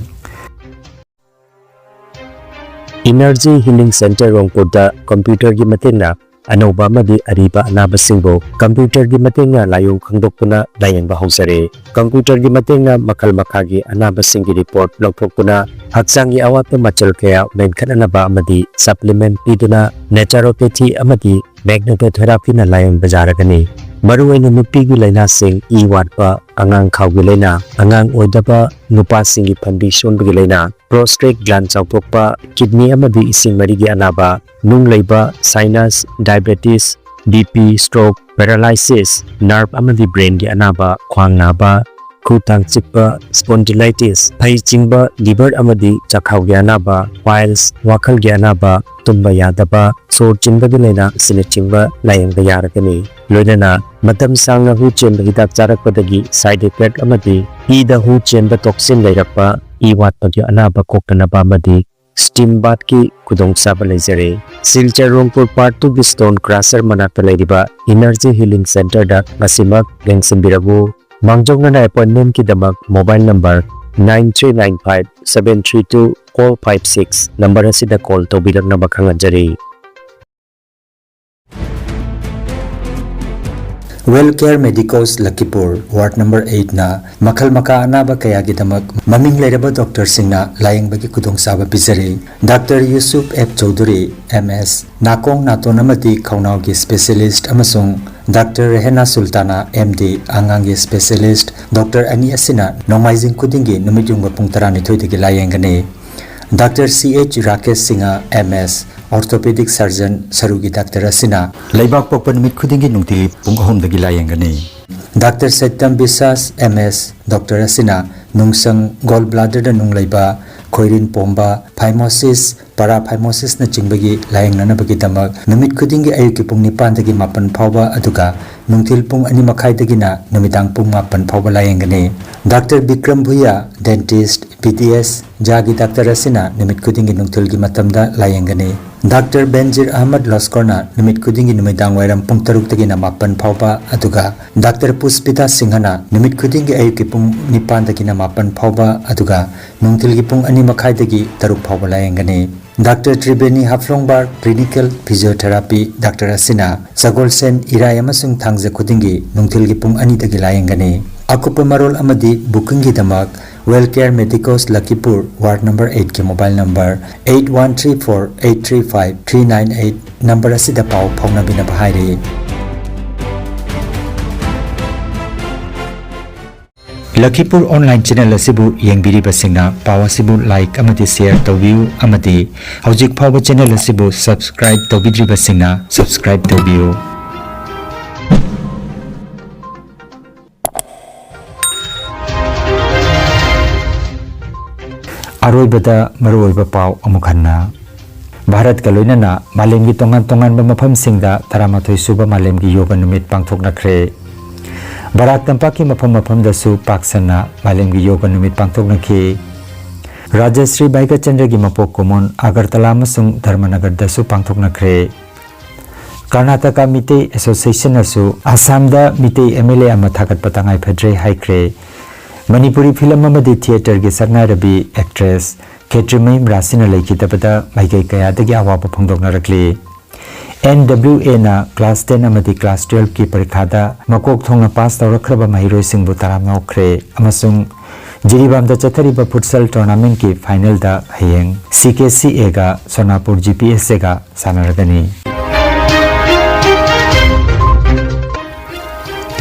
Energy Healing Center ꯔꯣꯡꯄꯨꯔꯗ computer ꯒꯤ ꯃꯇꯦꯡꯅ ꯑꯅꯧꯕ ꯑꯃꯗꯤ ꯑꯔꯤꯕ ꯑꯅꯥꯕꯁꯤꯡꯕꯨ computer ꯒꯤ ꯃꯇꯦꯡꯅ ꯂꯥꯏꯑꯣꯡ ꯈꯪꯗꯣꯛꯇꯨꯅ ꯂꯥꯌꯦꯡꯕ ꯍꯧꯖꯔꯦ꯫ Computer ꯒꯤ ꯃꯇꯦꯡꯅ ꯃꯈꯜ ꯃꯈꯥꯒꯤ ꯑꯅꯥꯕꯁꯤꯡꯒꯤ report ꯂꯧꯊꯣꯛꯇꯨꯅ ꯍꯛꯆꯥꯡꯒꯤ ꯑꯋꯥꯠꯄ ꯃꯆꯜ ꯀꯌꯥ ꯃꯦꯟꯈꯠꯅꯅꯕ ꯑꯃꯗꯤ supplement ꯄꯤꯗꯨꯅ naturopathy ꯑꯃꯗꯤ magnetotherapy ꯅ ꯂꯥꯌꯦꯡꯕ ꯌꯥꯔꯒꯅꯤ꯫ ꯃꯔꯨꯑꯣꯏꯅ ꯅꯨꯄꯤꯒꯤ ꯂꯥꯏꯅꯥꯁꯤꯡ, ꯏ ꯋꯥꯠꯄ, ꯑꯉꯥꯡ ꯈꯥꯎꯒꯤ ꯂꯥꯏꯅꯥ, ꯑꯉꯥꯡ ꯑꯣꯏꯗꯕ, ꯅꯨꯄꯥꯁꯤꯡꯒꯤ ꯐꯟꯕꯤ ꯁꯣꯟꯕꯒꯤ ꯂꯥꯏꯅꯥ, prostate gland ꯆꯥꯎꯊꯣꯛꯄ, kidney ꯑꯃꯗꯤ ꯏꯁꯤꯡ ꯃꯔꯤꯒꯤ ꯑꯅꯥꯕ, ꯅꯨꯡ ꯂꯩꯕ, sinus, diabetes, B P, stroke, paralysis, nerve ꯑꯃꯗꯤ brain ꯒꯤ ꯑꯅꯥꯕ, ꯈ꯭ꯋꯥꯡ ꯅꯥꯕ, ꯈꯨ ꯇꯥꯡ ꯆꯤꯛꯄ, spondylitis, ꯐꯩ ꯆꯤꯡꯕ, liver ꯑꯃꯗꯤ ꯆꯈꯥꯎꯒꯤ ꯑꯅꯥꯕ, piles, ꯋꯥꯈꯜꯒꯤ ꯑꯅꯥꯕ, ꯇꯨꯝꯕ ꯌꯥꯗꯕ, ꯁꯣꯔ ꯆꯤꯟꯕꯒꯤ ꯂꯥꯏꯅꯥ ꯑꯁꯤꯅꯆꯤꯡꯕ ꯂꯥꯌꯦꯡꯕ ꯌꯥꯔꯒꯅꯤ꯫ ꯂꯣꯏꯅꯅ ꯃꯇꯝ ꯁꯥꯡꯅ ꯍꯨ ꯆꯦꯟꯕ ꯍꯤꯗꯥꯛ ꯆꯥꯔꯛꯄꯗꯒꯤ side effect ꯑꯃꯗꯤ ꯏꯗ ꯍꯨ ꯆꯦꯟꯕ toxin ꯂꯩꯔꯛꯄ, ꯏ ꯋꯥꯠꯄꯒꯤ ꯑꯅꯥꯕ ꯀꯣꯛꯇꯅꯕ ꯑꯃꯗꯤ steam bath ꯀꯤ ꯈꯨꯗꯣꯡꯆꯥꯕ ꯂꯩꯖꯔꯦ꯫ ꯁꯤꯜꯆꯔ ꯔꯣꯡꯄꯨꯔ part two ꯒꯤ stone crusher ꯃꯅꯥꯛꯇ ꯂꯩꯔꯤꯕ Energy Healing Center ꯗ ꯉꯁꯤꯃꯛ ꯂꯦꯡꯁꯤꯟꯕꯤꯔꯛꯎ꯫ ꯃꯥꯡꯖꯧꯅꯅ appointment ꯀꯤꯗꯃꯛ mobile number nine three nine five seven three two four five six number ꯑꯁꯤꯗ call ꯇꯧꯕꯤꯔꯛꯅꯕ ꯈꯪꯍꯟꯖꯔꯤ꯫ Well Care Medicos Lakhipur, Ward number eight ꯅ ꯃꯈꯜ ꯃꯀꯥ ꯑꯅꯥꯕ ꯀꯌꯥꯒꯤꯗꯃꯛ ꯃꯃꯤꯡ ꯂꯩꯔꯕ ꯗꯣꯛꯇꯔꯁꯤꯡꯅ ꯂꯥꯌꯦꯡꯕꯒꯤ ꯈꯨꯗꯣꯡꯆꯥꯕ ꯄꯤꯖꯔꯤ꯫ Doctor Yusuf F Chaudhuri, M ꯑꯦꯁ, ꯅꯥꯀꯣꯡ, ꯅꯥꯇꯣꯟ ꯑꯃꯗꯤ ꯈꯧꯅꯥꯎꯒꯤ ꯁ꯭ꯄꯦꯁꯤꯌꯦꯂꯤꯁꯠ ꯑꯃꯁꯨꯡ ꯗꯥꯛꯇꯔ ꯔꯦꯍꯦꯅꯥ ꯁꯨꯜꯇꯥꯅꯥ, ꯑꯦꯝ ꯗꯤ, ꯑꯉꯥꯡꯒꯤ ꯁ꯭ꯄꯦꯁꯤꯌꯦꯂꯤꯁꯠ, ꯗꯣꯛꯇꯔ ꯑꯅꯤ ꯑꯁꯤꯅ ꯅꯣꯡꯃꯥꯏꯖꯤꯡ ꯈꯨꯗꯤꯡꯒꯤ ꯅꯨꯃꯤꯠ ꯌꯨꯡꯕ ꯄꯨꯡ ꯇꯔꯥꯅꯤꯊꯣꯏꯗꯒꯤ ꯂꯥꯌꯦꯡꯒꯅꯤ꯫ ꯗꯥꯛꯇꯔ ꯁꯤ ꯑꯩꯆ ꯔꯥꯀꯦꯁ ꯁꯤꯡꯍ, ꯑꯦꯝ ꯑꯦꯁ, ꯑꯣꯔꯊꯣꯄꯦꯗꯤꯛ ꯁꯔꯖꯟ, ꯁꯔꯨꯒꯤ ꯗꯥꯛꯇꯔ ꯑꯁꯤꯅ ꯂꯩꯕꯥꯛꯄꯣꯛꯄ ꯅꯨꯃꯤꯠ ꯈꯨꯗꯤꯡꯒꯤ ꯅꯨꯡꯇꯤꯒꯤ ꯄꯨꯡ ꯑꯍꯨꯝꯗꯒꯤ ꯂꯥꯌꯦꯡꯒꯅꯤ꯫ ꯗꯥꯛꯇꯔ ꯁꯩꯇꯝ ꯕꯤꯁꯥꯁ, ꯑꯦꯝ ꯑꯦꯁ, ꯗꯣꯛꯇꯔ ꯑꯁꯤꯅ ꯅꯨꯡꯁꯪ, ꯒꯣꯜ ꯕ꯭ꯂꯥꯗꯔꯗ ꯅꯨꯡ ꯂꯩꯕ, ꯈꯣꯏꯔꯤꯟ ꯄꯣꯝꯕ, ꯐꯥꯏꯃꯣꯁꯤꯁ, ꯄꯔꯥꯐꯥꯏꯃꯣꯁꯤꯁꯅꯆꯤꯡꯕꯒꯤ ꯂꯥꯌꯦꯡꯅꯅꯕꯒꯤꯗꯃꯛ ꯅꯨꯃꯤꯠ ꯈꯨꯗꯤꯡꯒꯤ ꯑꯌꯨꯛꯀꯤ ꯄꯨꯡ ꯅꯤꯄꯥꯟꯗꯒꯤ ꯃꯥꯄꯟ ꯐꯥꯎꯕ, ꯑꯗꯨꯒ ꯅꯨꯡꯊꯤꯜ ꯄꯨꯡ ꯑꯅꯤ ꯃꯈꯥꯏꯗꯒꯤꯅ ꯅꯨꯃꯤꯗꯥꯡ ꯄꯨꯡ ꯃꯥꯄꯟ ꯐꯥꯎꯕ ꯂꯥꯌꯦꯡꯒꯅꯤ꯫ Doctor Bikram Bhuyan, dentist, B D S, ꯖꯥꯒꯤ ꯗꯥꯛꯇꯔ ꯑꯁꯤꯅ ꯅꯨꯃꯤꯠ ꯈꯨꯗꯤꯡꯒꯤ ꯅꯨꯡꯊꯤꯜꯒꯤ ꯃꯇꯝꯗ ꯂꯥꯌꯦꯡꯒꯅꯤ꯫ ꯗꯥꯛꯇꯔ ꯕꯦꯟꯖꯤꯔ ꯑꯍꯃꯗ ꯂꯣꯁꯀꯣꯔꯅ ꯅꯨꯃꯤꯠ ꯈꯨꯗꯤꯡꯒꯤ ꯅꯨꯃꯤꯗꯥꯡ ꯋꯥꯏꯔꯝ ꯄꯨꯡ ꯇꯔꯨꯛꯇꯒꯤꯅ ꯃꯥꯄꯟ ꯐꯥꯎꯕ, ꯑꯗꯨꯒ ꯗꯥꯛꯇꯔ ꯄꯨꯁꯄꯤꯇꯥ ꯁꯤꯡꯍꯅ ꯅꯨꯃꯤꯠ ꯈꯨꯗꯤꯡꯒꯤ ꯑꯌꯨꯛꯀꯤ ꯄꯨꯡ ꯅꯤꯄꯥꯟꯗꯒꯤꯅ ꯃꯥꯄꯟ ꯐꯥꯎꯕ, ꯑꯗꯨꯒ ꯅꯨꯡꯊꯤꯜꯒꯤ ꯄꯨꯡ ꯑꯅꯤ ꯃꯈꯥꯏꯗꯒꯤ ꯇꯔꯨꯛ ꯐꯥꯎꯕ ꯂꯥꯌꯦꯡꯒꯅꯤ꯫ Doctor Triveni ꯍꯥꯐꯂꯣꯡꯕꯥꯔ, clinical physiotherapy doctor ꯑꯁꯤꯅ ꯁꯒꯣꯜꯁꯦꯟ, ꯏꯔꯥꯏ ꯑꯃꯁꯨꯡ ꯊꯥꯡꯖ ꯈꯨꯗꯤꯡꯒꯤ ꯅꯨꯡꯊꯤꯜꯒꯤ ꯄꯨꯡ ꯑꯅꯤꯗꯒꯤ ꯂꯥꯌꯦꯡꯒꯅꯤ꯫ ꯑꯀꯨꯞꯄ ꯃꯔꯣꯜ ꯑꯃꯗꯤ ꯕꯨꯀꯤꯡꯒꯤꯗꯃꯛ Well Care Medicos Lakhipur, Ward number eight ꯀꯤ mobile number eight one three four eight three five three nine eight number ꯑꯁꯤꯗ ꯄꯥꯎ ꯐꯥꯎꯅꯕꯤꯅꯕ ꯍꯥꯏꯔꯤ꯫ ꯂꯈꯤꯄꯨꯔ online channel ꯑꯁꯤꯕꯨ ꯌꯦꯡꯕꯤꯔꯤꯕꯁꯤꯡꯅ ꯄꯥꯎ ꯑꯁꯤꯕꯨ like ꯑꯃꯗꯤ share ꯇꯧꯕꯤꯌꯨ, ꯑꯃꯗꯤ ꯍꯧꯖꯤꯛ ꯐꯥꯎꯕ channel ꯑꯁꯤꯕꯨ subscribe ꯇꯧꯕꯤꯗ꯭ꯔꯤꯕꯁꯤꯡꯅ subscribe ꯇꯧꯕꯤꯌꯨ꯫ ꯑꯔꯣꯏꯕꯗ ꯃꯔꯨꯑꯣꯏꯕ ꯄꯥꯎ ꯑꯃꯨꯛ ꯍꯟꯅ꯫ ꯚꯥꯔꯠꯀ ꯂꯣꯏꯅꯅ ꯃꯥꯂꯦꯝꯒꯤ ꯇꯣꯉꯥꯟ ꯇꯣꯉꯥꯟꯕ ꯃꯐꯝꯁꯤꯡꯗ ꯇꯔꯥꯃꯥꯊꯣꯏ ꯁꯨꯕ ꯃꯥꯂꯦꯝꯒꯤ ꯌꯣꯒ ꯅꯨꯃꯤꯠ ꯄꯥꯡꯊꯣꯛꯅꯈ꯭ꯔꯦ꯫ ꯕꯔꯥꯛ ꯇꯝꯄꯥꯛꯀꯤ ꯃꯐꯝ ꯃꯐꯝꯗꯁꯨ ꯄꯥꯛ ꯁꯟꯅ ꯃꯥꯂꯦꯝꯒꯤ ꯌꯣꯒ ꯅꯨꯃꯤꯠ ꯄꯥꯡꯊꯣꯛꯅꯈꯤ꯫ ꯔꯥꯖꯁ꯭ꯔꯤ ꯚꯥꯏꯒꯆꯟꯗ꯭ꯔꯒꯤ ꯃꯄꯣꯛ ꯀꯨꯝꯑꯣꯟ ꯑꯒꯔꯇꯂꯥ ꯑꯃꯁꯨꯡ ꯙꯔꯃꯅꯒꯔꯗꯁꯨ ꯄꯥꯡꯊꯣꯛꯅꯈ꯭ꯔꯦ꯫ ꯀꯔꯅꯥꯇꯀꯥ ꯃꯤꯇꯩ ꯑꯦꯁꯣꯁꯤꯌꯦꯁꯟꯅꯁꯨ ꯑꯁꯥꯝꯗ ꯃꯤꯇꯩ ꯑꯦꯝ ꯑꯦꯜ ꯑꯦ ꯑꯃ ꯊꯥꯒꯠꯄ ꯇꯉꯥꯏ ꯐꯗ꯭ꯔꯦ ꯍꯥꯏꯈ꯭ꯔꯦ꯫ ꯃꯅꯤꯄꯨꯔꯤ ꯐꯤꯂꯝ ꯑꯃꯗꯤ ꯊꯤꯌꯦꯇꯔꯒꯤ ꯁꯛꯅꯥꯏꯔꯕꯤ ꯑꯦꯛꯇ꯭ꯔꯦꯁ ꯈꯦꯇ꯭ꯔꯤꯃꯌꯨꯝ ꯔꯥꯁꯤꯅ ꯂꯩꯈꯤꯗꯕꯗ ꯃꯥꯏꯀꯩ ꯀꯌꯥꯗꯒꯤ ꯑꯋꯥꯕ ꯐꯣꯡꯗꯣꯛꯅꯔꯛꯂꯤ꯫ ꯑꯦꯟ ꯗꯕ꯭ꯂꯤꯎ ꯑꯦꯅ ꯀ꯭ꯂꯥꯁ ꯇꯦꯟ ꯑꯃꯗꯤ ꯀ꯭ꯂꯥꯁ ꯇꯨꯌꯦꯜꯐꯀꯤ ꯄꯔꯤꯈꯥꯗ ꯃꯀꯣꯛ ꯊꯣꯡꯅ ꯄꯥꯁ ꯇꯧꯔꯛꯈ꯭ꯔꯕ ꯃꯍꯩꯔꯣꯏꯁꯤꯡꯕꯨ ꯇꯔꯥꯝꯅ ꯑꯣꯛꯈ꯭ꯔꯦ ꯑꯃꯁꯨꯡ ꯖꯤꯔꯤꯕꯥꯝꯗ ꯆꯠꯊꯔꯤꯕ ꯐꯨꯠꯁꯜ ꯇꯣꯔꯅꯥꯃꯦꯟꯠꯀꯤ ꯐꯥꯏꯅꯦꯜꯗ ꯍꯌꯦꯡ ꯁꯤ ꯀꯦ ꯁꯤ ꯑꯦꯒ ꯁꯣꯅꯥꯄꯨꯔ ꯖꯤ ꯄꯤ ꯑꯦꯁ ꯑꯦꯒ ꯁꯥꯟꯅꯔꯒꯅꯤ꯫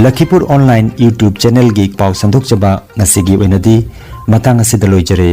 ꯂꯈꯤꯄꯨꯔ ꯑꯣꯟꯂꯥꯏꯟ YouTube ꯆꯦꯅꯦꯜꯒꯤ ꯄꯥꯎ ꯁꯟꯗꯣꯛꯆꯕ ꯉꯁꯤꯒꯤ ꯑꯣꯏꯅꯗꯤ ꯃꯇꯥꯡ ꯑꯁꯤꯗ ꯂꯣꯏꯖꯔꯦ꯫